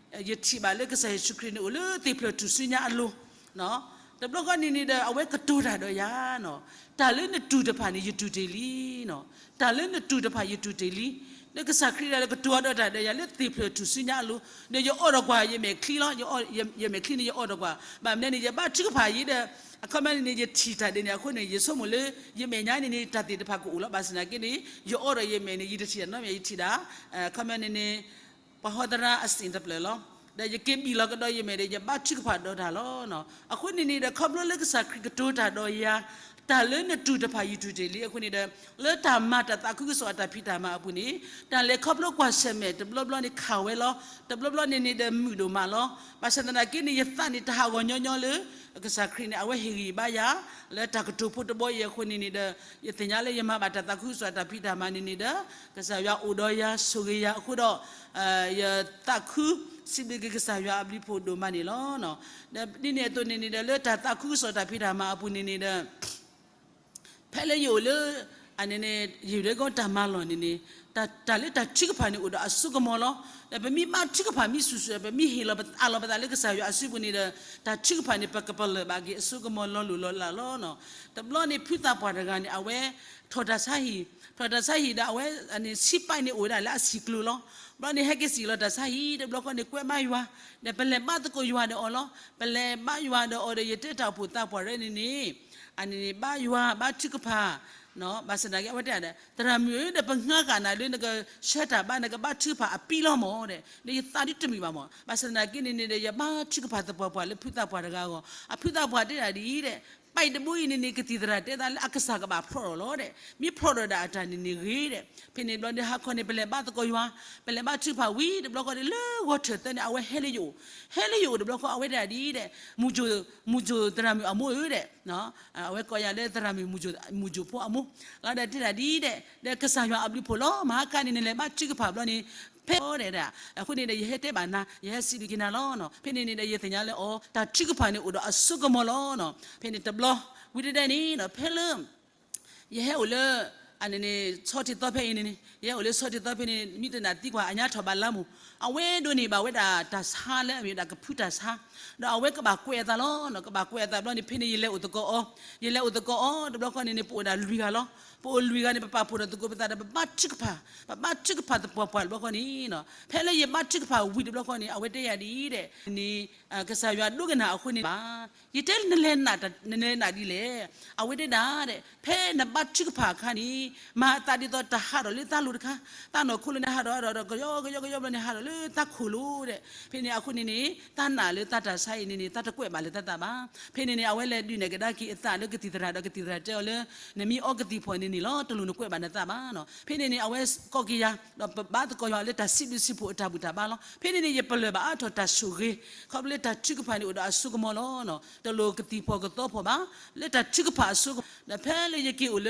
ယထံၣ်ဘၣ်လၢကစၢ်ယ့ၣ်ၡူးခရံာ်န့ၣ်အိၣ်လၢသ့ၣ်ဖျၢၣ်ထူၣ်စုညါအလိၤ တဘျီဃီန့ၣ်န့ၣ်ဒီး အဝဲကတိၤတၢ်ဒီးယၤ, တၢ်လၢနတူၢ်တဖၣ်န့ၣ် ယတူၢ်တ့ၢ်လံ, တၢ်လၢနတူၢ်တဖၣ်ယတူၢ်တ့ၢ်လံ. လၢကစၢ်ခရံာ်ဒီးကတိၤဒီးတၢ်ဒီးယၤလၢသ့ၣ်ဖျၢၣ်ထူၣ်စုညါအလိၤ ဒီးယအိးထီၣ်ကွၢ်ယမဲာ်ချံလီၤ. ယမဲာ်ချံန့ၣ်ယအိးထီၣ်ကွၢ် ဘၣ်မနုၤန့ၣ် ယဘါထုကဖၣ်ယံၤဒီး အခီပညီန့ၣ်န့ၣ် ယထံၣ်တၢ်ဒ်န့ၣ်အဃိန့ၣ် ယဆိကမိၣ်လၢ ယမဲာ်ညါန့ၣ်န့ၣ် တၢ်သ့ၣ်တဖၣ်ကအိၣ်လီၤ. ဘၣ်ဆၣ်သနာ်က့န့ၣ် ယအိးထီၣ်ယမဲာ်န့ၣ် ယတထံၣ်တၢ်နီတမံၤ ယထံၣ်ဒၣ် အခီပညီန့ၣ်န့ၣ် ပှၤဟီသရၣ်အစ့ၣ်တဖျၢၣ်လီၤ. ဒီးယက့ၤဘံၣ်လီၤကဒီးယမဲာ်ဒီး ယဘါထုကဖၣ်ဒီးတၢ်လီၤ. အဃိန့ၣ်န့ၣ်ဒီး ခီဖျိလၢကစၢ်ခရံာ်ကတိၤတၢ်ဒီးယၤ, တၢ်လၢနတူၢ်တဖၣ်ယတူၢ်တ့ၢ်လံအဃိန့ၣ်ဒီး လၢတၢ်မၤတၢ်သးခုကစီၣ်အတၢ်ဖံးတၢ်မၤအပူၤန့ၣ် တၢ်လဲၤခီဖျိကွၢ်ဆၢၣ်မဲာ်တဘျီဘျီန့ၣ်ခးဝဲလီၤ. တဘျီဘျီန့ၣ်န့ၣ်ဒီးမုာ်ဒိၣ်မးလီၤ. ဘၣ်ဆၣ်သနာ်က့န့ၣ် ယသးန့ၣ်တဟးဂီၤညီညီလၢ ကစၢ်ခရံာ်န့ၣ် အဝဲဟ့ၣ်ဂံၢ်ဘါယၤ လၢတၢ်ကတိၤဖိတဘီအံၤအဃိန့ၣ်န့ၣ်ဒီး ယသ့ၣ်ညါလၢယမၤဘၣ်တၢ်သးခုကစီၣ်အတၢ်ဖံးတၢ်မၤန့ၣ်န့ၣ်ဒီး ကစၢ်ယွၤအိၣ်ဒီးယၤဆိၣ်ဂ့ၤယၤအဃိဒီး ယသးခုစံးဘျုးက့ၤကစၢ်ယွၤအဘျုးဖှိၣ်ဒိၣ်မးန့ၣ်လီၤ. ဒီးဒ်န့ၣ်အသိးန့ၣ်န့ၣ်ဒီး လၢတၢ်သးခုကစီၣ်တၢ်ဖံးတၢ်မၤအပူၤန့ၣ်န့ၣ်ဒီး ဖဲလၢယအိၣ်လၢ အန့ၣ်န့ၣ် ယုၢ်ဒၣ်ကီတၢ်မၤလီၢ်န့ၣ်န့ၣ် တၢ်လၢတၢ်ထုကဖၣ်န့ၣ်အိၣ်ဒီးအစိကမီၤလီၤ. ဒီးပမ့ၢ်ဘါထုကဖၣ်မ့ၢ်ဆူၣ်ဆူၣ် ပမ့ၢ်ဟ့ၣ်လီၤပသးအးလီၤပသးလၢကစၢ်ယွၤအစုပူၤန့ၣ်ဒီး တၢ်ထုကဖၣ်န့ၣ် ပကပလၢၢ်ဘၣ်က့ၤအစိကမီၤလီၤလိၤလီၤလးလီၤ. တဘျီန့ၣ် ဖုသးပှၢ်တဂၤန့ၣ် အဝဲထီၣ်တၢ်ဆါဟံၣ်, ထီၣ်တၢ်ဆါဟံၣ်ဒီးအဝဲ ဆံးပာ်န့ၣ်အိၣ်ဝဲဒၣ်လၢအဆံၣ်ကျိၤလီၤ. ဘျီန့ၣ် ဟဲက့ၤစံၣ်လီၤတၢ်ဆါဟံၣ် တဘျီဃီန့ၣ် ကွဲးဘါယွၤ ဒီးပလဲၤဘါသကိးယွၤဒီးအီၤလီၤ. ပလဲၤဘါယွၤဒီးအီၤဒီး ယတဲတၢ်အိၣ်ဖှိၣ်သးပှၢ်ရဲန့ၣ်န့ၣ် အန့ၣ်န့ၣ် ဘါယွၤဘါထုကဖၣ် ဘၣ်ဆၣ်သနာ်က့ အဝဲတဲဒၣ် သရၣ်မုၣ်ဧၢ ဒီးပငါကနၤလၢနကဆှၢတၢ်ဘါ နကဘါထုကဖၣ်အပံလီၤမၢ်ဒီး ဒီးယသးဒ်တမုာ်ဘၣ်မၢ်. ဘၣ်ဆၣ်သနာ်က့န့ၣ်န့ၣ်ဒီး ယဘါထုကဖၣ်သပှၢ်ပှၢ်လၢဖုသးပှၢ်တဂၤအဂီၢ် အဖုသးပှၢ်တဲဒၣ်ဒ်အံၤဒီး ပာ်တဘိအံၤန့ၣ်န့ၣ် ကသံၣ်သရၣ်တဲသးလၢအကစၢ်ကဘၣ်ဖျိးထီၣ်လီၤဒီး မ့ၢ်ဖျိးထီၣ်ဒၣ်အတၢ်န့ၣ်န့ၣ်ဂ့ၤဒီး ဖဲန့ၣ်ဘျီဒီးဟါခီန့ၣ် ပလဲၤဘါသကိးယွၤ ပလဲၤဘါထုကဖၣ်ဝံၤ တဘျီဃီဒီးလၢဂီၤထၢၣ်သၢန့ၣ် အဝဲဟဲလၢယအိၣ် ဟဲလၢယအိၣ်တဘျီဃီ အဝဲတဲဒၣ်ဒ်အံၤဒီး မုၢ်စိၤ မုၢ်စိၤသရၣ်မုၣ်အမိၢ်ဧၢဒီး အဝဲကိးယၤလၢသရၣ်မုၣ် မုၢ်စိၤဖိအမိၢ် လီၤဒီးတဲဒၣ်ဒ်အံၤဒီး ဒီးကစၢ်ယွၤအဘျုးဖှိၣ်လီၤ မဟါခါန့ၣ် နလဲၤဘါထုကဖၣ်ဘျီန့ၣ် ဖဲအီၤဒီး အဃိန့ၣ်ဒီး ယဟဲတဲဘၣ်နၤ ယဟဲစံးဘျုးက့ၤနၤလီၤ. ဖဲန့ၣ်န့ၣ်ဒီး ယသ့ၣ်ညါလၢအီၤ တၢ်ထုကဖၣ်န့ၣ်အိၣ်ဒီးအစိကမီၤလီၤ. ဖဲန့ၣ်တဘျီ ဝံၤတဒဲန့ၣ်ဒီး ဖဲလၢ ယဟဲအိၣ်လၢ အန့ၣ်န့ၣ် ဆီထံသီဖဲအံၤန့ၣ်န့ၣ် ယဟဲအိၣ်လၢဆီထံသီဖဲန့ၣ် မ့ၢ်တနာ်သံကွၢ် အညါထီၣ်ဘၣ်လါမူး အဝဲဒိးန့ၢ်ဘၣ်ဝဲဒၣ်တၢ်ဆါလၢအမ့ၢ်ဝဲဒၣ်ကဖုတၢ်ဆါ ဒီးအဝဲကဘၣ်ကွဲးအသးလီၤ. ကဘၣ်ကွဲးအသးဘျီန့ၣ် ဖဲန့ၣ် ယလဲၤအိၣ်သကိးအီၤ ယလဲၤအိၣ်သကိးအီၤ တဘျီဃီန့ၣ်န့ၣ် ပအိၣ်ဒၣ်လွံၢ်ဂၤလီၤ. ပအိၣ်လွံၢ်ဂၤန့ၣ် ပပာ်ဖှိၣ်ဒီးသကိးပသးဒီး ပဘါထုကဖၣ် ပဘါထုကဖၣ်သပှၢ်ပှၢ်တဘျီဃီန့ၣ် ဖဲလၢယဘါထုကဖၣ်ဝံၤတဘျီဃီန့ၣ် အဝဲတဲယၤဒ်အံၤဒီး န့ၣ် ကစၢ်ယွၤဒိကနၣ်အဃိန့ၣ်ဘၣ် ယတဲနလဲၤနး နလဲၤနးဒ်လဲၣ်. အဝဲတဲဒၣ်ဒီး ဖဲနဘါထုကဖၣ်အခါန့ၣ် မၤအသးဒ်သိးတၢ်ဟးထီၣ်လၢသးလိၤတခါ သးနီၢ်ခိလိၤန့ၣ်ဟးထီၣ်ဒီး ကယီကယီကယီဘျီန့ၣ် ဟးထီၣ်လၢသးခိၣ်လိၤဒီး ဖဲန့ၣ်အဃိန့ၣ်န့ၣ် သးနာ်လၢသးတၢ်ဆါအံၤန့ၣ်န့ၣ် သးတကွဲးဘၣ်လၢသးသးဘၣ်. ဖဲန့ၣ်န့ၣ် အဝဲလဲၤဒုးနဲၣ်ကဒါက့ၤအသးလၢကသံၣ်သရၣ်ဒီး ကသံၣ်သရၣ်တဲအီၤလၢ နမ့ၢ်အီကသံၣ်ဖီၣ်န့ၣ်န့ၣ်လီၤ တလိၣ်နကွဲးဘၣ်နသးဘၣ်နီၤ. ဖဲန့ၣ်န့ၣ် အဝဲကိးက့ၤယၤ ဒီးပဘါသကိးယွၤလၢတၢ်စံးဘျုးစံးဖှိၣ်အတၢ်ဘူၣ်တၢ်ဘါလီၤ. ဖဲန့ၣ်န့ၣ် ယပလၢၢ်ဘၣ်အါထီၣ်တၢ်ဆိၣ်ဂ့ၤ ခီဖျိလၢတၢ်ထုကဖၣ်န့ၣ်အိၣ်ဒီးအစိကမီၤလီၤ. တလိၣ်ကသံၣ်ဖီၣ်ကသီဖီၣ်ဘၣ် လၢတၢ်ထုကဖၣ်အစိကမီၤ ဒီးဖဲလၢယက့ၤအိၣ်လ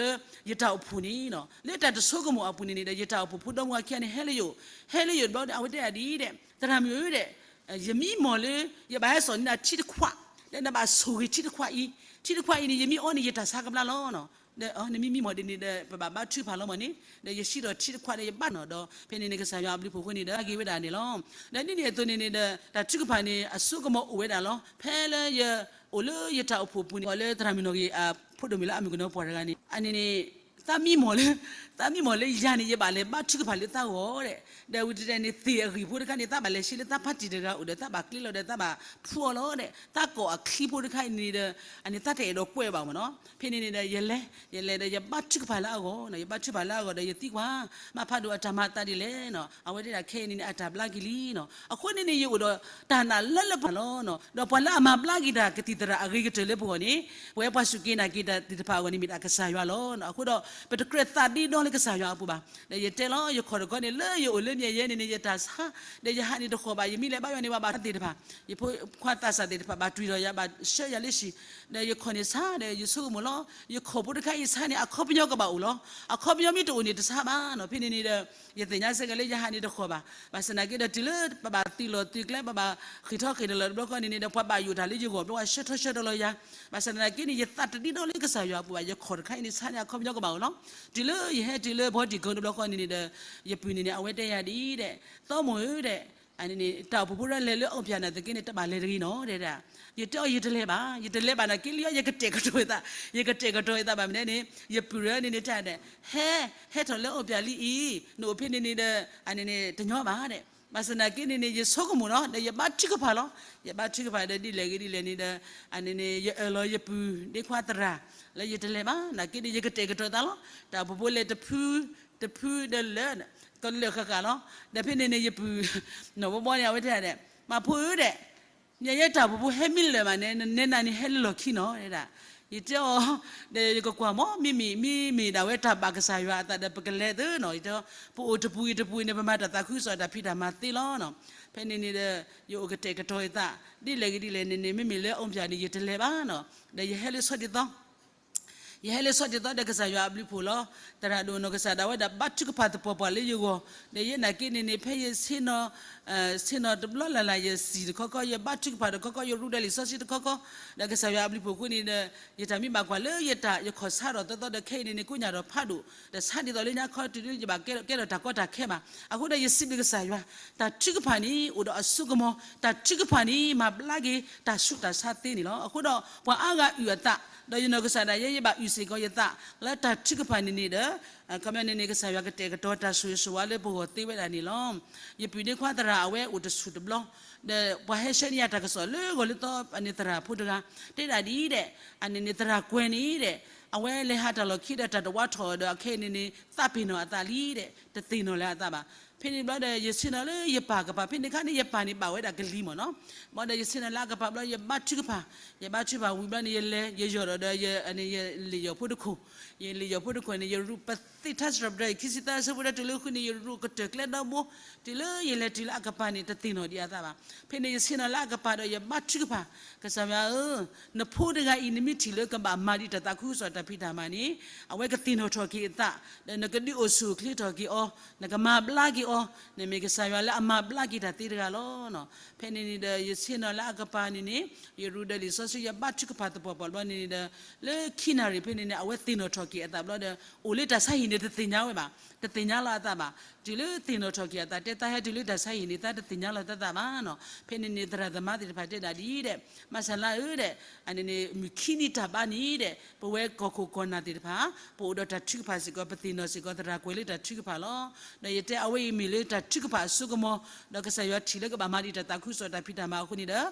ၢယတၢ်အိၣ်ဖှိၣ်န့ၣ် လၢတၢ်တဆိကမိၣ်အပူၤန့ၣ်န့ၣ်ဒီး ယတၢ်အိၣ်ဖှိၣ်ဖိဒီမါဝၤခံဂၤန့ၣ် ဟဲလၢယအိၣ် ဟဲလၢယအိၣ်တဘျီဒီး အဝဲတဲဒၣ်ဒ်အံၤဒီး သရၣ်မုၣ်ဧၢဒီး ယမံမီၢ်လၢ ယဘၣ်ဟဲစိာ်န့ၢ်နၤထံတခွး ဒီးနဘၣ်ဆိၣ်ဂ့ၤထံတခွးအံၤ ထံတခွးအံၤန့ၣ် ယမ့ၢ်အီန့ၣ် ယတၢ်ဆါကဘျါလီၤ. နမ့ၢ်မံမီၢ်ဒ်န့ၣ်ဒီး ပဘၣ်ဘါထုကဖၣ်လီၤမၢ်န့ၣ် ဒီးယဟံးထီၣ်ထံတခွးဒီးယဘါနီၣ်ဒီး ဖဲန့ၣ်န့ၣ် ကစၢ်ယွၤအဘျုးဖှိၣ်အဃိန့ၣ်ဒီး က့ၤဝဲဒၣ်န့ၣ်လီၤ. ဒီးဒ်န့ၣ်အသိးန့ၣ်န့ၣ်ဒီး တၢ်ထုကဖၣ်န့ၣ် အစိကမီၤအိၣ်ဝဲဒၣ်လီၤ. ဖဲလၢယအိၣ်လၢယတၢ်အိၣ်ဖှိၣ်ပူၤန့ၣ် ပှၤလၢသရၣ်မုၣ်နီၣ်ဂံၢ်အဖိဒိၣ်မုၣ်လၢအမုၣ်ကနီၤပှၢ်တဂၤန့ၣ် အန့ၣ်န့ၣ် သးမံမီၢ်လၢ သးမံမီၢ်လၢယၤန့ၣ် ယဘၣ်လဲၤဘါထုကဖၣ်လၢသးဂီၢ်ဒီး ဒီးဝံၤတတဲန့ၣ် သ့ၣ်အဂံၢ်ဖိတခါန့ၣ် သးဘၣ်လဲၤဆှၢလၢသးဖါတံၢ်တဂၤအိၣ်ဒီး သးဘၣ်ကျ့လီၤဒီး သးဘၣ်ဖှူအီၤလီၤဒီး သးကိးအချံဖိတခါအံၤန့ၣ်ဒီး အန့ၣ်သးတအဲၣ်ဒိးကွဲးဘၣ်မၢ်နီၤ. ဖဲန့ၣ်န့ၣ်ဒီး ယလဲၤ ယလဲၤဒီးယဘါထုကဖၣ်လၢအဂီၢ် ယဘါထုကဖၣ်လၢအဂီၢ်ဒီးယသံကွၢ် ဘၣ်ဖးဒိၣ်အတၢ်မၤအသးဒ်လဲၣ်နီၤ. အဝဲတဲဒၣ်ခဲအံၤန့ၣ်န့ၣ် အတၢ်ဘျါက့ၤလံနီၤ. အဃိန့ၣ်န့ၣ် ယအိၣ်ဒီးတၢ်နာ်လၢလၢပှဲၤပှဲၤလီၤ. ဒီးပှၤလၢအမၤဘျါက့ၤတၢ်ကသံၣ်သရၣ်အဂ့ၤကတၢၢ်လၢပဂီၢ်န့ၣ် ပဝဲပှၤစူၢ်က့ၤနာ်က့ၤတၢ်သ့ၣ်တဖၣ်အဂီၢ်န့ၣ် မ့ၢ်ဒၣ်ကစၢ်ယွၤလီၤ. အဃိဒီး ပတကြၢးသးဒ့ဒီလၢကစၢ်ယွၤအပူၤဘၣ်. ဒီးယတဲလီၤ ယခီၣ်တခီန့ၣ် လၢယအိၣ်လၢမၠဲၣ်ယဲန့ၣ်န့ၣ် ယတၢ်ဆါ, ဒီးယဟးန့ၣ်တဃီၣ်ဘၣ်, ယမ့ၢ်လဲၤဘါယွၤန့ၣ် ပှၤဘၣ်ထွဲသ့ၣ်တဖၣ်, ယဖိခွါသးစၢ်သ့ၣ်တဖၣ် ဘၣ်တွံၢ်ထီၣ်ယၤ ဘၣ်ဆှၢယၤလၢဆံၣ်, ဒီးယခီၣ်န့ၣ်ဆါ ဒီးယဆိကမိၣ်လီၤ, ယခီၣ်ဖိတခါအံၤဆါန့ၣ် အခီပညီကဘၣ်အိၣ်လီၤ. အခီပညီမ့ၢ်တအိၣ်န့ၣ်တဆါဘၣ်နီၤ. ဖဲန့ၣ်န့ၣ်ဒီး ယသ့ၣ်ညါစ့ၢ်ကီးလၢယဟးန့ၣ်တဃီၣ်ဘၣ်. ဘၣ်ဆၣ်သနာ်က့ဒီး တုၤလၢပဘၣ်သုးလီၢ်သုးကျဲ ပဘၣ်ဃ့ၢ်ထီၣ်ဃ့ၢ်လီၤတဘျီဃီန့ၣ်န့ၣ်ဒီး ပှၤဘၣ်ယိၣ်တၢ်လၢယဂီၢ် ဘျီဝဲဆှၢထီၣ်ဆှၢထီၣ်လီၤယၤ. ဘၣ်ဆၣ်သနာ်က့န့ၣ် ယသးတဒ့ဒီလၢကစၢ်ယွၤအပူၤဘၣ်. ယခီၣ်တခါအံၤန့ၣ်ဆါန့ၣ် အခီပညီကဘၣ်အိၣ်လီၤ. တုၤလၢယဟဲတုၤလၢ ဘီတံၢ်ကိ တဘျီဃီန့ၣ်န့ၣ်ဒီး ယပုၢ်န့ၣ်န့ၣ် အဝဲတဲယၤဒ်အံၤဒီး သီမိၢ်ဧၢဒီး အန့ၣ်န့ၣ် တၢ်အိၣ်ဖှိၣ်ဖိလၢလဲၤလၢအီၣ်ပၠၣ်နၤသက့န့ၣ် တဘၣ်လဲၤတဂ့ၤနီၤ တဲဒၣ်. ယတဲအီၤ ယတလဲၤဘၣ်, ယတလဲၤဘၣ်နာ်က့လံအီၤ ယကတဲာ်ကတီၤယသး, ယကတဲာ်ကတီၤယသးဘၣ်မနုၤန့ၣ် ယပုၢ်ရၢန့ၣ်န့ၣ်တဲဒၣ် ဟဲ, ဟဲထီၣ်လၢအီၣ်ပၠၣ်လံအံၤ နအိၣ်ဖဲန့ၣ်န့ၣ်ဒီး အန့ၣ်န့ၣ် တညီဘၣ်ဒဲး. ဘၣ်ဆၣ်သနာ်က့န့ၣ်န့ၣ် ယဆိကမိၣ်လီၤ ဒီးယဘါထုကဖၣ်လီၤ. ယဘါထုကဖၣ်ဒီးဒ်လဲၣ်ဂ့ၤဒ်လဲၣ်န့ၣ်ဒီး အန့ၣ်န့ၣ် ယအၢၣ်လီၤယပုၢ်ဒ့ခွါသရၣ် လၢယတလဲၤဘၣ် နာ်က့န့ၣ် ယကတဲာ်ကတီၤသးလီၤ. တၢ်အိၣ်ဖှိၣ်ဖိလဲၤတဖု တဖုဒီးလၢာ် ကလၢာ်ဃၣ်ဃၣ်လီၤ. ဒီးဖဲန့ၣ်န့ၣ် ယပုၢ် နီၢ်ဘီဘီန့ၣ် အဝဲတဲဒၣ် မၤဖိဧၢဒဲး မ့ၢ်ယဲတၢ်အိၣ်ဖှိၣ်ဖိဟဲမ့ၢ်လၢာ်မးန့ၣ် နဲနၤန့ၣ်ဟဲလၢလီၢ်ခံနီၤ တဲဒၣ်. ယတဲအီၤ ဒီးယကကွၢ်မး မ့မ့ၢ် မ့မ့ၢ်ဒၣ်ဝဲတၢ်ဘၣ်ကစၢ်ယွၤအသးဒီး ပကလဲၤသ့နီၤ ယတဲ ပအိၣ်တပူၤဂ့ၤတပူၤဂ့ၤန့ၣ် ပမၤတၢ်သးခုကစီၣ်တၢ်ဖံးတၢ်မၤသ့လီၤနီၤ. ဖဲန့ၣ်န့ၣ်ဒီး ယအိၣ်ကတဲာ်ကတီၤယသး ဒ်လဲၣ်ဂ့ၤဒ်လဲၣ်န့ၣ်န့ၣ် မ့မ့ၢ်လၢအီၣ်ပၠၣ်န့ၣ် ယတလဲၤဘၣ်နီၤ. ဒီးယဟဲလၢဆီဒ်သိး ယဟဲလၢဆီဒ်သိးဒီးကစၢ်ယွၤအဘျုးဖှိၣ်လီၤ. သရၣ်ဒိၣ်နီၢ်ကစၢ်ဒၣ်ဝဲဒၣ်ဘါထုကဖၣ်သပှၢ်ပှၢ်လၢယဂီၢ်, ဒီးယဲနာ်က့န့ၣ်န့ၣ် ဖဲယဆ့ၣ်နီၤ ဆ့ၣ်နီၤတဘျီလၢ်လၢ် ယစံၣ်တခီခီ ယဘါထုကဖၣ်တခီခီ ယရူးဒၢလံာ်စီဆှံတခီခီ, ဒီးကစၢ်ယွၤအဘျုးဖှိၣ်အဃိန့ၣ်ဒီး ယတၢ်မ့ၢ်ဘၣ်ကွၢ်လၢယတၢ်ယခီၣ်ဆါထီၣ်သီသီဒီး ခဲအံၤန့ၣ်န့ၣ် ကိးညၣ်ထီၣ်ဖးဒိၣ် ဒီးဆါဒ်သိးလၢညါခီတုၤလၢယဘၣ်ကဲထီၣ်တၢ်ကီတၢ်ခဲဘၣ်. အဃိဒီး ယစံးဘျုးကစၢ်ယွၤ, တၢ်ထုကဖၣ်န့ၣ် အိၣ်ဒီးအစိကမီၤ, တၢ်ထုကဖၣ်န့ၣ် မၤဘျါက့ၤ တၢ်ဆူးတၢ်ဆါသ့န့ၣ်လီၤ. အဃိဒီး ပှၤအါဂၤအုၣ်အသး, ဒီးယနီၢ်ကစၢ်ဒၣ်ယဲ ယဘၣ်အုၣ်စ့ၢ်ကီးယသး လၢတၢ်ထုကဖၣ်န့ၣ်န့ၣ်ဒီး ခီပညီန့ၣ်န့ၣ် ကစၢ်ယွၤကတဲာ်ကတီၤတၢ်ဆိၣ်ဂ့ၤဆိၣ်ဝါလၢပဂီၢ်သ့ဝဲဒၣ်န့ၣ်လီၤ. ယပုၢ်ဒ့ခွါသရၣ်အဝဲအိၣ်တဆူၣ်တဘျီ, ဒီးပှၤဟဲဆှၢန့ၢ်ယၤတၢ်ကစီၣ်လၢဂီၤလၢသီန့ၣ် သရၣ်ဖိတဂၤ တဲဒၣ်ဒ်အံၤဒဲး, အန့ၣ်န့ၣ် သရၣ်ကွဲၤန့ၣ်ဒဲး, အဝဲလဲၤဟးတၢ်လီၢ်ခံဒီးတၢ်တဝါထီၣ်ဒီး အခဲအံၤန့ၣ်န့ၣ် သးပ့ၤနီၣ်အသးလံဒဲး, တသ့ၣ်နီၣ်လၢၤအသးဘၣ်. ဖဲန့ၣ်ဘျီဒီး ယဆ့ၣ်နီၤလၢယပၢ်ကပၤ, ဖဲန့ၣ်အခါန့ၣ် ယပၢ်န့ၣ်ဘၣ်ဝဲဒၣ်ကလံၤမ့ၢ်နီၤ. ဘျီဒီးယဆ့ၣ်နီၤလၢအကပၤဘျီ ယဘါထုကဖၣ်, ယဘါထုကဖၣ်ဝံၤဘျီန့ၣ် ယလဲၤ ယယီၢ်ဒီး ယ ယလံာ်ယီၢ်ဖိတခိၣ်, ယလံာ်ယီၢ်ဖိတခိၣ်န့ၣ် ယရူးပသ့ၣ်ထါစရီပဒၢ ခံဆံသၢဆၢဖိဒီးတုၤလၢဃုန့ၣ် ယရူးကတၢၢ်ကျဲဒီဘိ, တုၤလၢယလဲၤတုၤလၢအကပၤန့ၣ် တသ့ၣ်နီၣ်ဒံးအသးဘၣ်. ဖဲန့ၣ် ယဆ့ၣ်နီၤလၢအကပၤဒီး ယဘါထုကဖၣ်, ကစၢ်ယွၤဧၢ, နဖိတဂၤအံၤ နမ့ၢ်ထံၣ်လၢကဘၣ်မၤဒံးတၢ်သးခုကစီၣ်တၢ်ဖံးတၢ်မၤန့ၣ် အဝဲကသ့ၣ်နီၣ်ထီၣ်က့ၤအသး, ဒီးနကဒုးအိၣ်ဆူၣ်အိၣ်ချ့ထီၣ်က့ၤအီၤ, နကမၤဘျါက့ၤအီၤ, နမ့ၢ်ကစၢ်ယွၤလၢအမၤဘျါက့ၤတၢ်သ့တဂၤလီၤ. ဖဲန့ၣ်န့ၣ်ဒီး ယဆ့ၣ်နီၤလၢအကပၤန့ၣ်န့ၣ် ယရူးဒၢလံာ်စီဆှံ ယဘါထုကဖၣ်သပှၢ်ပှၢ်ဘျီန့ၣ်န့ၣ်ဒီး လၢခံနၣ်ရံၣ်ဖဲန့ၣ်န့ၣ် အဝဲသ့ၣ်နီၣ်ထီၣ်က့ၤအသးဘျီဒီး အိၣ်လၢတၢ်ဆါဟံၣ်န့ၣ် တသ့ၣ်ညါဝဲဘၣ်, တသ့ၣ်ညါလီၤအသးဘၣ်. တုၤလၢသ့ၣ်နီၣ်ထီၣ်က့ၤအသး တဲသးဟဲတုၤလၢတၢ်ဆါဟံၣ်န့ၣ် သးတသ့ၣ်ညါလီၤသးသးဘၣ်နီၤ. ဖဲန့ၣ်န့ၣ် သရၣ်သမါသ့ၣ်တဖၣ်တဲဒၣ်ဒ်အံၤဒဲး, မၤစၢၤလၢဧၢဒဲး, အန့ၣ်န့ၣ် မုၢ်ခံနံၤတၢ်ဘါန့ၣ်ဒဲး ပဝဲကီၢ်ခိၣ်ကီၢ်နၢ်သ့ၣ်တဖၣ် ပအိၣ်ဒီးတၢ်ထုကဖၣ်စ့ၢ်ကီး ပသ့ၣ်နီၣ်စ့ၢ်ကီးသရၣ်ကွဲၤလၢတၢ်ထုကဖၣ်လီၤ. ဒီးယတဲအဝဲအံၤမ့ၢ်လၢတၢ်ထုကဖၣ်အစိကမီၤ, ဒီးကစၢ်ယွၤထံၣ်လၢကဘၣ်မၤဒံးတၢ်သးခုကစီၣ်တၢ်ဖံးတၢ်မၤအဃိန့ၣ်ဒီး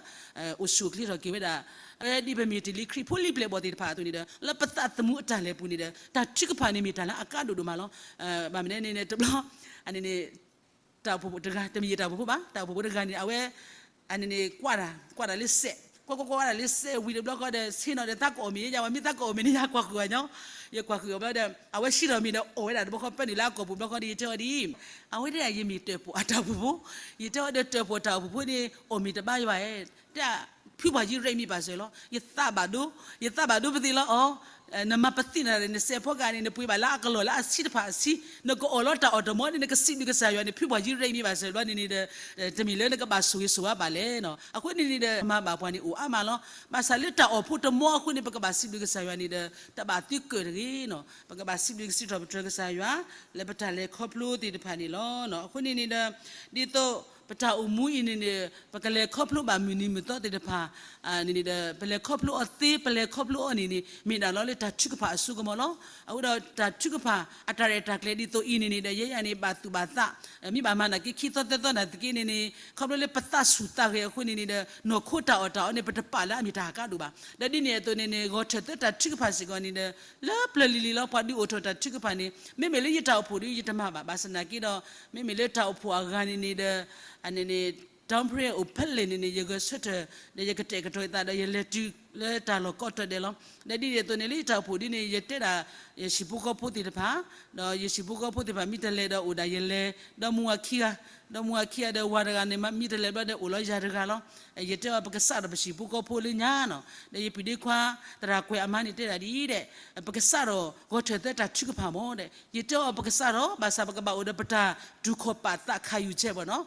အိၣ်ဆူၣ်အိၣ်ချ့ထီၣ်က့ၤဝဲဒၣ် ဒ်ပမ့ၢ်တ့ၢ်လံခရံာ်ဖိလံၤပျဲၢ်ဘီၣ်သ့ၣ်တဖၣ်အသိးန့ၣ်ဒီး လၢပသးသမူအတၢ်လဲၤပူၤန့ၣ်ဒီး တၢ်ထုကဖၣ်န့ၣ်မ့ၢ်တၢ်လၢအကါဒိၣ်ဒိၣ်မးလီၤ. ဘၣ်မနုၤန့ၣ်န့ၣ် တဘျီ အန့ၣ်န့ၣ် တၢ်အိၣ်ဖှိၣ်တဂၤ တမ့ၢ်ယတၢ်အိၣ်ဖှိၣ်ဖိဘၣ်, တၢ်အိၣ်ဖှိၣ်ဖိတဂၤန့ၣ် အဝဲ အန့ၣ်န့ၣ် ကွၢ်တၢ် ကွၢ်တၢ်လၢစဲး, ကွၢ်ကွၢ်ကွၢ်တၢ်လၢစဲးဝံၤတဘျီဃီဒီး ဆ့ၣ်နီၤဒီးသးကအီၣ်မ့ၤယဲယါ ဝဲမ့ၢ်သးကအီၣ်မ့ၤန့ၣ် ယကွၢ်ဃုာ်အီၤညီ, ယကွၢ်ဃုာ်အီၤဘျီဒီး အဝဲစံၣ်ထီၣ်မ့ၤဒီးအီၣ်ဝဲဒၣ်တဘျီဃီ ပၢနုာ်လၢအကိာ်ပူၤဘျီဃီဒီး ယတဲအီၤဒ်အံၤ, အဝဲဒၣ်ယမ့ၢ်တၢၣ်ပီၣ်အတၢ်အိၣ်ဖှိၣ်ဖိ, ယတဲအီၤဒီးတၢၣ်ပီၣ်တၢ်အိၣ်ဖှိၣ်ဖိန့ၣ် အီၣ်မ့ၤတဘါယွၤဧဲ, တၢ် ဖုပှၤယံၤရ့ၣ်မံဘၣ်စၢၤလီၤ, ယသးဘၣ်ဒိ, ယသးဘၣ်ဒိပသ့လီၤအီၤ, နမၤပသံၣ်နၤဒီး နစဲးဖီကၤန့ၣ် နပှ့ၤဘၣ်လၢအကလီၢ်လၢအဆံတဖၣ်အဆံ, နကအီၣ်လီၤတၢ်အီၣ်တမီန့ၣ် နကစံးဘျုးကစၢ်ယွၤန့ၣ် ဖုပှၤယံၤရ့ၣ်မံဘၣ်စၢၤဘျီန့ၣ်န့ၣ်ဒီး တမ့ၢ်လၢနကဘၣ်ဆိၣ်ဂ့ၤဆိၣ်ဝါဘၣ်လဲၣ်နီၤ. အဃိန့ၣ်န့ၣ်ဒီး မၤဘၣ်ပှၤန့ၣ်အိၣ်အါမးလီၤ. ဘၣ်ဆၣ်လၢတၢ်အီၣ်ဖိတမီအဃိန့ၣ် ပကဘၣ်စံးဘျုးကစၢ်ယွၤန့ၣ်ဒီး တဘၣ်သံကၢၣ်တဂ့ၤနီၤ. ပကဘၣ်စံးဘျုးစံးထီၣ်ပတြၢၤကစၢ်ယွၤ လၢပတၢ်လဲၤခီဖျိသ့ၣ်တဖၣ်န့ၣ်လီၤ. အဃိန့ၣ်န့ၣ်ဒီး ဒ်သိးပတၢ်အိၣ်မူအံၤန့ၣ်န့ၣ် ပကလဲၤခီဖျိဘၣ်မုၢ်နံၤမုၢ်သီသ့ၣ်တဖၣ် န့ၣ်န့ၣ်ဒီး ပလဲၤခီဖျိအီၤသ့ ပလဲၤခီဖျိအီၤန့ၣ်န့ၣ် မ့ၢ်ဒၣ်လီၤလၢတၢ်ထုကဖၣ်အစိကမီၤလီၤ. အဃိဒီးတၢ်ထုကဖၣ်အတၢ်ရဲၣ်တၢ်ကျဲၤဒ်သိးအံၤန့ၣ်န့ၣ်ဒီး ယဲယၤန့ၣ် ဘၣ်သူၣ်ဘၣ်သး မ့ၢ်ဘၣ်မၤနာ်က့ခံသီသၢသီနာ်သက့န့ၣ်န့ၣ် ခီဖျိလၢပသးဆူၣ်သးဂဲၤအဃိန့ၣ်န့ၣ်ဒီး နီၢ်ခိတၢ်အီၣ်တၢ်အီန့ၣ် ပတပာ်လၢအမ့ၢ်တၢ်အကါဒိၣ်ဘၣ်. ဒီးဒ်န့ၣ်အသိးန့ၣ်န့ၣ် ဂီၤထၢၣ်သၢတၢ်ထုကဖၣ်စ့ၢ်ကီးန့ၣ်ဒီး လၢပျၢၤလံၤလံၤလီၤ ပှၤဒုးအိၣ်ထီၣ်တၢ်ထုကဖၣ်န့ၣ် မ့မ့ၢ်လၢယတၢ်အိၣ်ဖှိၣ်ဒီး ယတမၤဘၣ် ဘၣ်ဆၣ်သနာ်က့ဒီး မ့မ့ၢ်လၢတၢ်အိၣ်ဖှိၣ်အဂၤန့ၣ်န့ၣ်ဒီး အန့ၣ်န့ၣ် Downpray အိၣ်ဖဲလဲၣ်န့ၣ်န့ၣ် ယဂဲၤဆၢထၢၣ် ဒီးယကတဲာ်ကတီၤယသးဒီးယလဲၤတုၤလၢတၢ်လီၢ်ကိးတီၤဒဲးလီၤ. ဒီးဒ်န့ၣ်အသိးန့ၣ် လၢယတၢ်အိၣ်ဖှိၣ်ဒ်န့ၣ် ယတဲဒၣ် ယဟံၣ်ဖိဃီဖိသ့ၣ်တဖၣ် ဒီးယဟံၣ်ဖိဃီဖိသ့ၣ်တဖၣ် မ့ၢ်တလဲၤဒီးအိၣ်ဒၣ်ယလဲၤ ဒီးမုၢ်ဝၤခံဂၤ ဒီးမုၢ်ဝၤခံဂၤဒီးဝၤတဂၤန့ၣ် မ့ၢ်တလဲၤဘျီဒီးအိၣ်လီၤယၤတဂၤလီၤ. ယတဲအီၤ ပကစးထီၣ်ပဟံၣ်ဖိဃီဖိလၢညါနီၤ ဒီးယပုၢ်ဒ့ခွါ သရၣ်ကွဲးအမါန့ၣ်တဲဒၣ်ဒ်အံၤဒီး ပကစးထီၣ်ဂီၤထၢၣ်သၢတၢ်ထုကဖၣ်မၢ်ဒီး ယတဲအီၤ ပကစးထီၣ် ဘၣ်ဆၣ်ပကဘၣ်အိၣ်ဒီးပတၢ်တူၢ်ခီၣ်ပာ်သးခးယူၤဆဲးဘၣ်နီၤ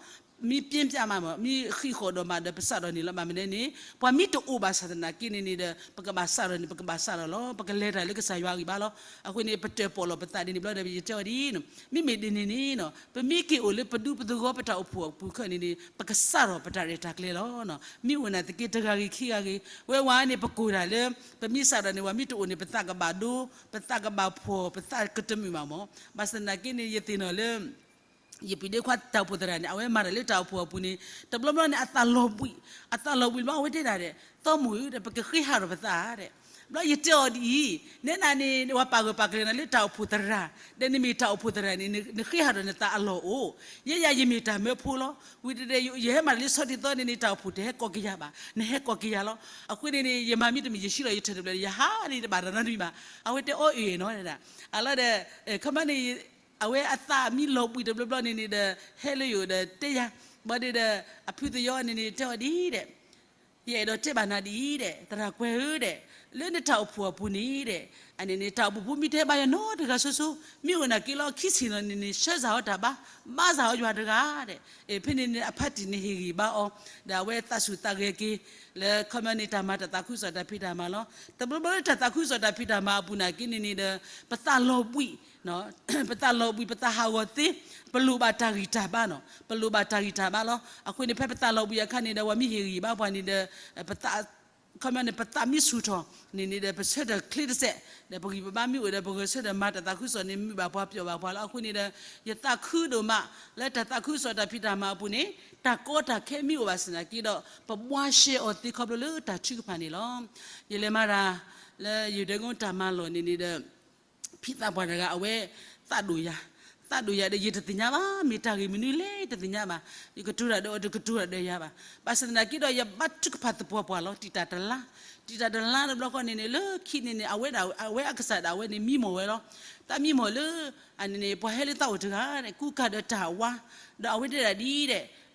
မ့ၢ်ပျဲပျဲမးမၢ် မ့ၢ်ဃံးဃီၣ်ဒီးမးဒီး ပစးထီၣ်န့ၣ်လီၤ. ဘၣ်မနုၤန့ၣ် ပှၤမ့ၢ်တအိၣ်ဘၣ်ဆၣ်သနာ်က့န့ၣ်န့ၣ်ဒီး ပကဘၣ်စးထီၣ်န့ၣ် ပကဘၣ်စးထီၣ်လီၤ. ပကလဲၤတၢ်လၢကစၢ်ယွၤအဂံၢ်ဘါလီၤ. အဃိန့ၣ် ပတၢၣ်ပီၣ်လီၤပသးဒ်န့ၣ်ဘျီဒီး ယတဲအီၤဒ်အံၤ မ့မ့ၢ်ဒ်န့ၣ်န့ၣ် ပမ့ၢ်က့ၤအိၣ်လၢပဒူပသဝီပတၢ်အိၣ်ဖှိၣ်အပူၤခီန့ၣ်န့ၣ် ပကစးထီၣ်ပတၢ်ရဲၣ်တၢ်ကျဲၤလီၤ. မ့ၢ်အိၣ်နာ်သက့ တဂၤဂ့ၤခံဂၤဂ့ၤ ဝဲဝဲန့ၣ် ပကိၢ်တၢ်လၢ ပမ့ၢ်စးထီၣ်န့ၣ် ပှၤမ့ၢ်တအိၣ်န့ၣ် ပသးကဘၣ်ဒိ ပသးကဘၣ်ဖှီၣ် ပသးကတမုာ်ဘၣ်မၢ်. ဘၣ်ဆၣ်သနာ်က့န့ၣ် ယသ့ၣ်နီၣ်လၢ ယပုၢ်ဒ့ခွါတၢ်အိၣ်ဖှိၣ်သရၣ်န့ၣ် အဝဲမၤတၢ်လၢတၢ်အိၣ်ဖှိၣ်အပူၤန့ၣ် တဘျီဘျီန့ၣ် အသးလီၤဘှံး အသးလီၤဘှံးဘျီ အဝဲတဲဒၣ်ဒီး သီမိၢ်ဧၢဒီး ပကဃ့ဟးထီၣ်ပသးဒီး ဘျီယတဲအီၤဒ်အံၤ နဲဒၣ်န့ၣ် ပှၤပာ်ဂၢၢ်ပာ်ကျၢၤနၤလၢတၢ်အိၣ်ဖှိၣ်သရၣ် ဒီးနမ့ၢ်တၢ်အိၣ်ဖှိၣ်သရၣ်န့ၣ် နဃ့ဟးထီၣ်နသးအလီၢ်အိၣ် ယဲယၤယမ့ၢ်တၢ်မၢဖိလီၤ. ဝံၤတဒဲး ယဟဲမၤတၢ်လၢဆီဒံၣ်သီန့ၣ်န့ၣ် တၢ်အိၣ်ဖှိၣ်တဟဲကိးကယၤဘၣ် နဟဲကိးကယၤလီၤ. အဃိန့ၣ်န့ၣ် ယမၤမ့တမ့ၢ် ယဟံးလီၤယထၢၣ်တဘျီ ယဟးန့ၣ်တဘၣ်တၢ်နီတမံၤဘၣ်. အဝဲတဲအီၤအ့ၣ်နီၤဒၣ် အလီၤဒီး ခီမီန့ၣ် အဝဲအသးမ့ၢ်လီၤဘှံးတဘျီဘျီန့ၣ်န့ၣ်ဒီး ဟဲလၢယအိၣ်ဒီးတဲယၤ ဘၣ်ဒီး အဖုသယီန့ၣ်န့ၣ် တဲအီၤဒ်အံၤဒီး ယအဲၣ်ဒိးတဲဘၣ်နၤဒ်အံၤဒီး သရၣ်ကွဲးဧၢဒီး လၢနတၢ်အိၣ်ဖှိၣ်အပူၤန့ၣ်ဒီး အန့ၣ်န့ၣ် တၢ်အိၣ်ဖှိၣ်ဖိမ့ၢ်တဟဲဘါယၤနီတဂၤဆိဆိ မ့ၢ်အိၣ်နာ်က့လီၤ ခံဆံးနီၤန့ၣ်န့ၣ် ဆှၢစၢ်အီၤတၢ်ဘါ ဘါစၢ်အီၤယွၤတဂၤဒီး ဖဲန့ၣ်န့ၣ် အဖါတံၢ်န့ၣ်ဟ့ၣ်ဂံၢ်ဘါအီၤ ဒီးအဝဲသးစူၤသးဂဲၤက့ၤ လၢခီမီန့ၣ် တၢ်မၤတၢ်သးခုကစီၣ်တၢ်ဖံးတၢ်မၤလီၤ. တဘျီဘျီလၢတၢ်သးခုကစီၣ်တၢ်ဖံးတၢ်မၤအပူၤနာ်က့န့ၣ်န့ၣ်ဒီး ပသးလီၤဘှံး ပသးဟးဂီၤသ့ ပလိၣ်ဘၣ်တၢ်ဂံၢ်တၢ်ဘါနီၤ ပလိၣ်ဘၣ်တၢ်ဂံၢ်တၢ်ဘါလီၤ. အဃိန့ၣ် ဖဲပသးလီၤဘှံးအခါန့ၣ်ဒီး ပှၤမ့ၢ်ဟ့ၣ်ဂံၢ်ဘါပှၤန့ၣ်ဒီး ပသး ခီမီန့ၣ် ပသးမ့ၢ်ဆူၣ်ထီၣ်န့ၣ်န့ၣ်ဒီး ပဆၢထၢၣ်ချ့တစဲး ဒီးပဂံၢ်ပဘါမ့ၢ်အိၣ်ဒီး ပဂဲၤဆၢထၢၣ်မၤတၢ်သးခုကစီၣ်န့ၣ် မုာ်ဘၣ်ပှၤပျီၣ်ဘၣ်ပှၤလီၤ. အဃိန့ၣ်ဒီး ယသးခုဒိၣ်မး လၢတၢ်သးခုကစီၣ်တၢ်ဖံးတၢ်မၤအပူၤန့ၣ် တၢ်ကီတၢ်ခဲမ့ၢ်အိၣ်ဘၣ်ဆၣ်သနာ်က့ဒီး ပဘှါရှဲအီၤသ့ခီဖျိလၢတၢ်ထုကဖၣ်န့ၣ်လီၤ. ယလဲၤမၤတၢ် လၢယဒဲကတၢ်မၤလီၢ်န့ၣ်န့ၣ်ဒီး ဖံသးပှၢ်တဂၤ အဝဲသးဒိၣ်ယၤ, သးဒိၣ်ယၤဒီး ယတသ့ၣ်ညါဘၣ်, မ့ၢ်တၢ်ဂ့ၢ်မနုၤလဲၣ် တသ့ၣ်ညါဘၣ်. ယကတိၤတၢ်ဒီးအီၤ တကတိၤတၢ်ဒီးယၤဘၣ်. ဘၣ်ဆၣ်သနာ်က့ဒီး ယဘါထုကဖၣ်သပှၢ်ပှၢ်လီၤ. တံာ်တာ်တလါ, တံာ်တာ်တလါတဘျီဃီန့ၣ်န့ၣ် လၢခံန့ၣ်န့ၣ် အဝဲဒၣ် အဝဲအကစၢ်ဒၣ်ဝဲန့ၣ် မံမီၢ်ဝဲလီၤ. တၢ်မံမီၢ်လၢ အန့ၣ်န့ၣ် ပှၤဟဲလၢသးအိၣ်တဂၤဒီး ကူကၤဒီးတၢ်ဝါ, ဒီးအဝဲတဲဒၣ်ဒ်အံၤဒီး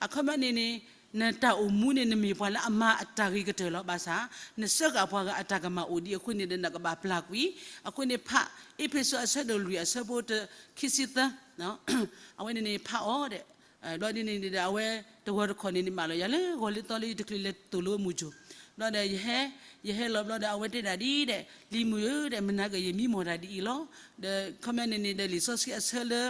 အခီပညီန့ၣ်န့ၣ် နတၢ်အိၣ်မူန့ၣ် နမ့ၢ်ပှၤလၢအမၤအတၢ်ဂ့ၤကတၢၢ်လီၤ. ဘၣ်ဆၣ် နစၢဃာ်ပှၤဂၤအတၢ်ကမၣ်အိၣ်ဒံးအဃိန့ၣ်ဒီး နကဘၣ်ပျၢ်ကွံာ်. အဃိန့ၣ်ဖး အ့းဖ့းစူးအဆၢဒိၣ်လွံၢ်အဆၢဖိတ ခံဆံသၢ အဝဲန့ၣ်န့ၣ်ဖးအီၤဒီး ဘျီဒ်န့ၣ်န့ၣ်ဒီး အဝဲတဂီၤတခီၣ်န့ၣ်န့ၣ် မၢလီၤယၤလၢဂီၤလၢသီလၢယတချုးလဲၤသိၣ်လိမုၢ်ကိၣ်, ဘျီဒီး ယဟဲ ယဟဲလီၤဘျီဒီး အဝဲတဲဒၣ်ဒ်ဒီး လံၤမုၣ်ဧၢဒီး မနၤက့ၤယမံမီၢ်တၢ်ဒ်အံၤလီၤ. ဒီးခီပညီန့ၣ်န့ၣ်ဒီး လံာ်စီဆှံအဆၢလၢ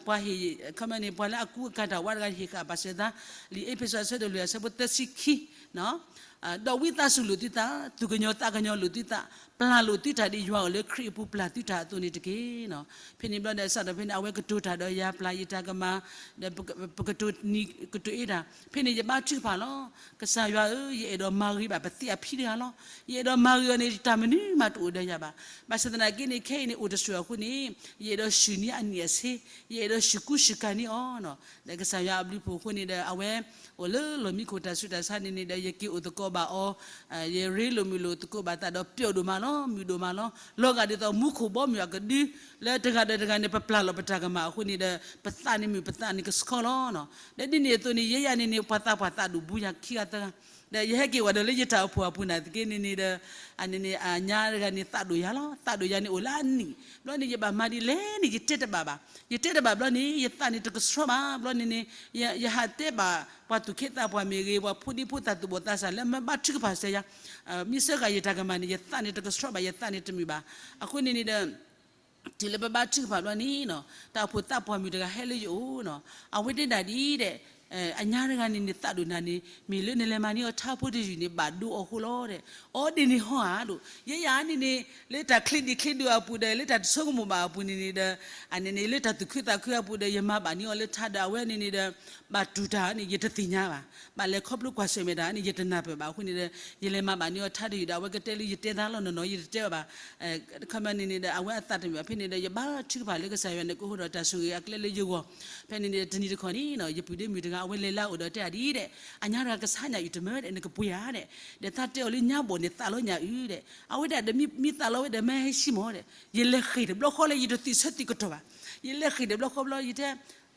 ပှၤဟ့ၣ် ခီပညီန့ၣ် ပှၤလၢအကူအကၤတၢ်ဝါတဂၤဟ့ၣ်ဃာ်ဘၣ်ဆၢသး လံာ်အ့းဖ့းစူးအဆၢဒိၣ်လွံၢ်အဆၢဖိသၢဆံခံ ဒီးဝံသးစူၤလိာ်သုသး, သူၣ်ကညီၤသးကညီၤလိာ်သုသး, ပျၢ်လိာ်သုတၢ်ဒ်ယွၤအိၣ်လၢခရံာ်အပူၤပျၢ်သုတၢ်အသိးန့ၣ်တက့ၢ်. ဖဲန့ၣ်ဘျီဒီး စးထီၣ်ဖဲန့ၣ် အဝဲကတိၤတၢ်ဒီးယၤ ပျၢ်ယတၢ်ကမၣ်, ဒီးပကတိၤနံၤ ကတိၤအ့တၢ်, ဖဲန့ၣ်ယဘါထုကဖၣ်လီၤ. ကစၢ်ယွၤဧၢ, ယအဲၣ်ဒိးမၤဂ့ၤဘၣ်ပသ့ၣ်အဖံတဂၤလီၤ. ယအဲၣ်ဒိးမၤဂ့ၤအီၤန့ၣ် တၢ်မနုၤမးတအိၣ်ဒီးယၤဘၣ်. ဘၣ်ဆၣ်သနာ်က့န့ၣ် ခဲအံၤန့ၣ် အိၣ်တဆိးအဃိန့ၣ် ယအဲၣ်ဒိးဆှုၣ်န့ၢ်အနံၣ်အဆ့, ယအဲၣ်ဒိးဆှုၣ်ကူဆှုၣ်ကၤန့ၢ်အီၤ ဒီးကစၢ်ယွၤအဘျုးဖှိၣ်အဃိန့ၣ်ဒီး အဝဲအိၣ်လၢလီၢ်မံခိၣ်တၢ်ဆူးတၢ်ဆါန့ၣ်န့ၣ်ဒီး ယက့ၤအိၣ်သကိးဘၣ်အီၤ, ယရ့လိာ်မုာ်လိာ်သကိးဘၣ်သးဒီးပျီၣ်ဒိၣ်မးလီၤ, မုာ်ဒိၣ်မးလီၤ. လီၤဂာ်ဒ်သိးမူခိၣ်ဘီမုၢ်အကဒု လၢတဂၤဒီးတဂၤန့ၣ် ပပျၢ်လီၤပတၢ်ကမၣ်အဃိန့ၣ်ဒီး ပသးန့ၣ်မုာ်ပသးန့ၣ်ကဆှီလီၤ. ဒီးဒ်န့ၣ်အသိးန့ၣ် ယဲယၤန့ၣ်န့ၣ် ပှၤသးပှၢ်သးဒိၣ်ဘူးယၤခံဂၤသၢဂၤ ဒီးယဟဲက့ၤဝဲဒီးလၢယတၢ်အိၣ်ဖှိၣ်အပူၤနာ်သက့န့ၣ်န့ၣ်ဒီး အန့ၣ်န့ၣ် အညါတဂၤန့ၣ်သးဒိၣ်ယၤလီၤ. သးဒိၣ်ယၤန့ၣ်အိၣ်လၢအနံၣ်, ဘျီန့ၣ် ယဘၣ်မၤဒ်လဲၣ်န့ၣ် ယတဲတဘၣ်ဘၣ်. ယတဲတဘၣ်ဘျီန့ၣ် ယသးန့ၣ်တကဆှီဘၣ်. ဘျီန့ၣ်န့ၣ် ယဟးတဲဘၣ် ပှၤသူၣ်က့သးပှၢ်မ့ၢ်ဂ့ၤ ပှၤဖိဒံဖိသၣ်သူၣ်ဘီၣ်သးစၢ်လၢမ့ၢ်ဘါထုကဖၣ်စဲယၤ, မ့ၢ်စၢဃာ်ယတၢ်ကမၣ်န့ၣ် ယသးန့ၣ်တကဆှီဘၣ်, ယသးန့ၣ်တမုာ်ဘၣ်. အဃိန့ၣ်န့ၣ်ဒီး တုၤလၢပဘါထုကဖၣ်ဘျီန့ၣ် တၢ်အိၣ်ဖှိၣ်သးပှၢ်မုၣ်တဂၤဟဲလၢယအိၣ်နီၤ, အဝဲတဲဒၣ်ဒ်အံၤဒီး အညါတဂၤန့ၣ်န့ၣ် သးဒိၣ်နၤန့ၣ် မ့ၢ်လၢနလဲၤမၤန့ၢ်အီၤထါဖိတယုၢ်န့ၣ် ဘၣ်ဒိအီၤအဃိလီၤဒီး, အိၣ်ဒ်န့ၣ်ဟီဧါဒီး ယဲယၤန့ၣ်န့ၣ် လၢတၢ်ချ့ဒံးချ့ဒိၣ်အပူၤဒီး လၢတၢ်တဆိကမိၣ်ဘၣ်အပူၤန့ၣ်န့ၣ်ဒီး အန့ၣ်န့ၣ် လၢတၢ်သူၣ်ခုသးခုအပူၤဒီး ယမၤဘၣ်န့ၢ်အီၤလၢထါဒီး အဝဲန့ၣ်န့ၣ်ဒီး ဘၣ်တူၢ်တၢ်န့ၣ် ယတသ့ၣ်ညါဘၣ်. ဘၣ်လဲၤခီဖျိကွၢ်ဆၢၣ်မဲာ်တၢ်န့ၣ် ယတနၢ်ပၢၢ်ဘၣ်. အဃိန့ၣ်ဒီး ယလဲၤမၤဘၣ်န့ၢ်အီၤထါတယုၢ်ဒီး အဝဲကတဲလၢယတဲသးလီၤနီၢ်နီၢ် ယတတဲဘၣ်ဘၣ်. ခီပညီန့ၣ်န့ၣ်ဒီး အဝဲအသးတမုာ်ဘၣ်. ဖဲန့ၣ်ဒီး ယဘါထုကဖၣ်လၢကစၢ်ယွၤန့ၣ် ကအိးထီၣ်တၢ်ဆိၣ်ဂ့ၤအကျဲလၢယဂီၢ်. ဖဲန့ၣ်န့ၣ် တနံၤတခီန့ၣ်နီၤ ယပုၢ်ဒီးမုၣ်တဂၤ အဝဲလဲၤလၢအအိၣ်ဒီးတဲအီၤဒ်အံၤဒီး အညါတဂၤကဆါညၣ်အုၣ်တမၢဒီး နကပှ့ၤဧါဒီး ဒီးသးတဲအီၤလၢညါဘီၣ်န့ၣ် သးလီညၣ်အုၣ်ဒီး အဝဲဒၣ်ဒီးမ့ၢ်သးလီဝဲဒီး မ့ၢ်ဟဲဆံမီၤဒီး ယလဲၤဃ့ၢ်တဘျီဃီလၢယတသ့ၣ်ဆၢသ့ၣ်ကတီၢ်ဘၣ်. ယလဲၤဃ့ၢ်တဘျီဃီဘျီ ယတဲ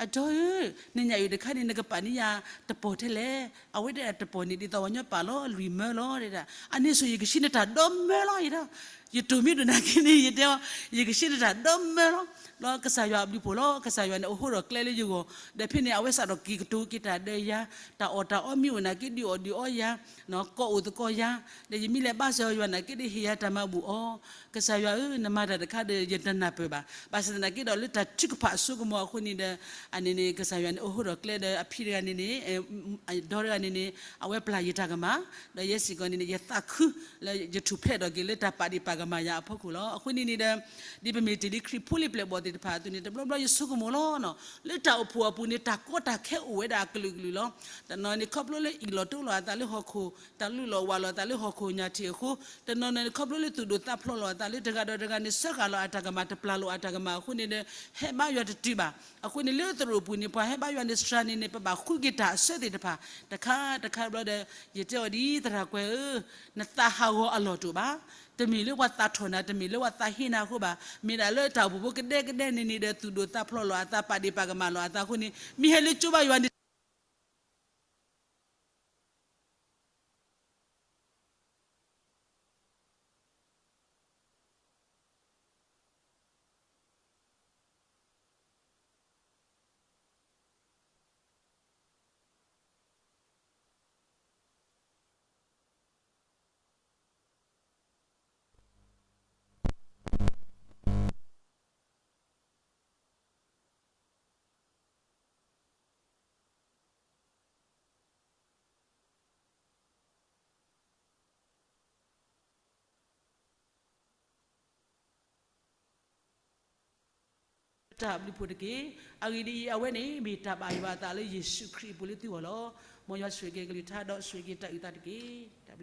အတီဧၢ, နညၣ်အုၣ်တခါန့ၣ် နကပာ်န့ၢ်ယၤတပီၢ်ထဲလဲၣ်. အဝဲဒၣ်တပီၢ်န့ၣ် ဒ်သိးပှၤကညီပာ်လီၤ လွံၢ်မၢလီၤဒၣ်. အန့ၣ်ဆိ ယကဆှၢနတၢ်ဒီမၢလီၤယဒီး ယတိၢ်မ့ၢ်ဒိၣ်နာ်က့န့ၣ် ယတဲအီၤ ယကဆှၢနတၢ်ဒီမၢလီၤ. ဒီးကစၢ်ယွၤအဘျုးဖှိၣ်လီၤ. ကစၢ်ယွၤန့ၣ် အိးထီၣ်ကျဲလၢယဂီၢ်, ဒီးဖဲန့ၣ် အဝဲစးထီၣ်က့ၤကတိၤက့ၤတၢ်ဒီးယၤ, တၢ်အီၣ်တၢ်အီမ့ၢ်အိၣ်နာ်က့ ဒုးအီၣ်ဒုးအီယၤ, ကိးအိၣ်သကိးယၤ, ဒီးယမ့ၢ်လဲၤဘါစၢၤယွၤနာ်က့ဒီး ဟ့ၣ်ယၤတၢ်မၤဘူၣ်အီၤ. ကစၢ်ယွၤဧၢ, နမၤတၢ်တခါဒီး ယတနၢ်ပၢၢ်ဘၣ်. ဘၣ်ဆၣ်သနာ်က့ဒီး လၢတၢ်ထုကဖၣ်အစိကမီၤအဃိန့ၣ်ဒီး အန့ၣ်န့ၣ် ကစၢ်ယွၤန့ၣ် အိးထီၣ်ကျဲဒီး အဖံတဂၤန့ၣ်န့ၣ် ဒီတဂၤန့ၣ်န့ၣ် အဝဲပျၢ်ယတၢ်ကမၣ်, ဒီးယဲစ့ၢ်ကီးန့ၣ်န့ၣ် ယသးခုလၢယထူၣ်ဖျဲးထီၣ်က့ၤလၢတၢ်ပာ်ဒ့ၣ်ပာ်ကမၣ်ယၤအဖီခိၣ်လီၤ. အဃိန့ၣ်န့ၣ်ဒီး ဒ်ပမ့ၢ်တ့ၢ်လံခရံာ်ဖိလံပျဲၢ်ဘီၣ်သ့ၣ်တဖၣ်အသိးန့ၣ် တဘျီဘျီယဆိကမိၣ်လီၤနီၤ, လၢတၢ်အိၣ်ဖှိၣ်အပူၤန့ၣ် တၢ်ကီတၢ်ခဲအိၣ်ဝဲဒၣ်အကလုာ်ကလုာ်လီၤ. တနီၤန့ၣ် ခီဖျိလၢအ့ၣ်လိာ်တိလိာ်အသးလၢဟီၣ်ခိၣ်, တၢ်လုၢ်လီၤဝးလီၤအသးလၢဟီၣ်ခိၣ်ညၣ်ထံးအဃိ, တနီၤန့ၣ် ခီဖျိလၢသူၣ်ဒိၣ်သးဖျိးလိာ်အသးလၢတဂၤဒီးတဂၤန့ၣ် စၢဃာ်လီၤအတၢ်ကမၣ် တပျၢ်လိာ်အတၢ်ကမၣ်အဃိန့ၣ်ဒီး ဟဲဘါယွၤတတုၤဘၣ်. အဃိန့ၣ် လၢသရိာ်ပူၤန့ၣ် ပှၤဟဲဘါယွၤန့ၣ်စှၤန့ၣ်န့ၣ် ပဘၣ်ဃုက့ၤတၢ်အဆၢသ့ၣ်တဖၣ် တခါတခါဘျီဒီး ယတဲအီၤဒ်အံၤ သရၣ်ကွဲးဧၢ, နသးဟးဂီၤအလီၢ်တအိၣ်ဘၣ်. တမ့ၢ်လၢပှၤသးထီၣ်နၤ, တမ့ၢ်လၢပှၤသးဟ့နၤအဃိဘၣ်. မ့ၢ်ဒၣ်လၢတၢ်အိၣ်ဖှိၣ်ဖိကဒဲကဒဲန့ၣ်န့ၣ်ဒီး သူၣ်ဒိၣ်သးဖျိးလိာ်အသး ပာ်ဒ့ၣ်ပာ်ကမၣ်လိာ်အသးအဃိန့ၣ် မ့ၢ်ဟဲလၢကၠိဘါယွၤန့ၣ် တၢ်ဘျုးဖှိၣ်တက့ၢ်. အဂ့ၢ်ဒ်အံၤ, အဝဲန့ၣ်မ့ၢ်တၢ်ဘၣ်ယွၤအသးလၢယ့ၣ်ၡူးခရံာ်အပူၤလၢသုဂီၢ်လီၤ. မ်ယွၤဆိၣ်ဂ့ၤက့ၤကလုၢ်ကထါ ဒီးဆိၣ်ဂ့ၤက့ၤတၢ်အုၣ်သးတက့ၢ်.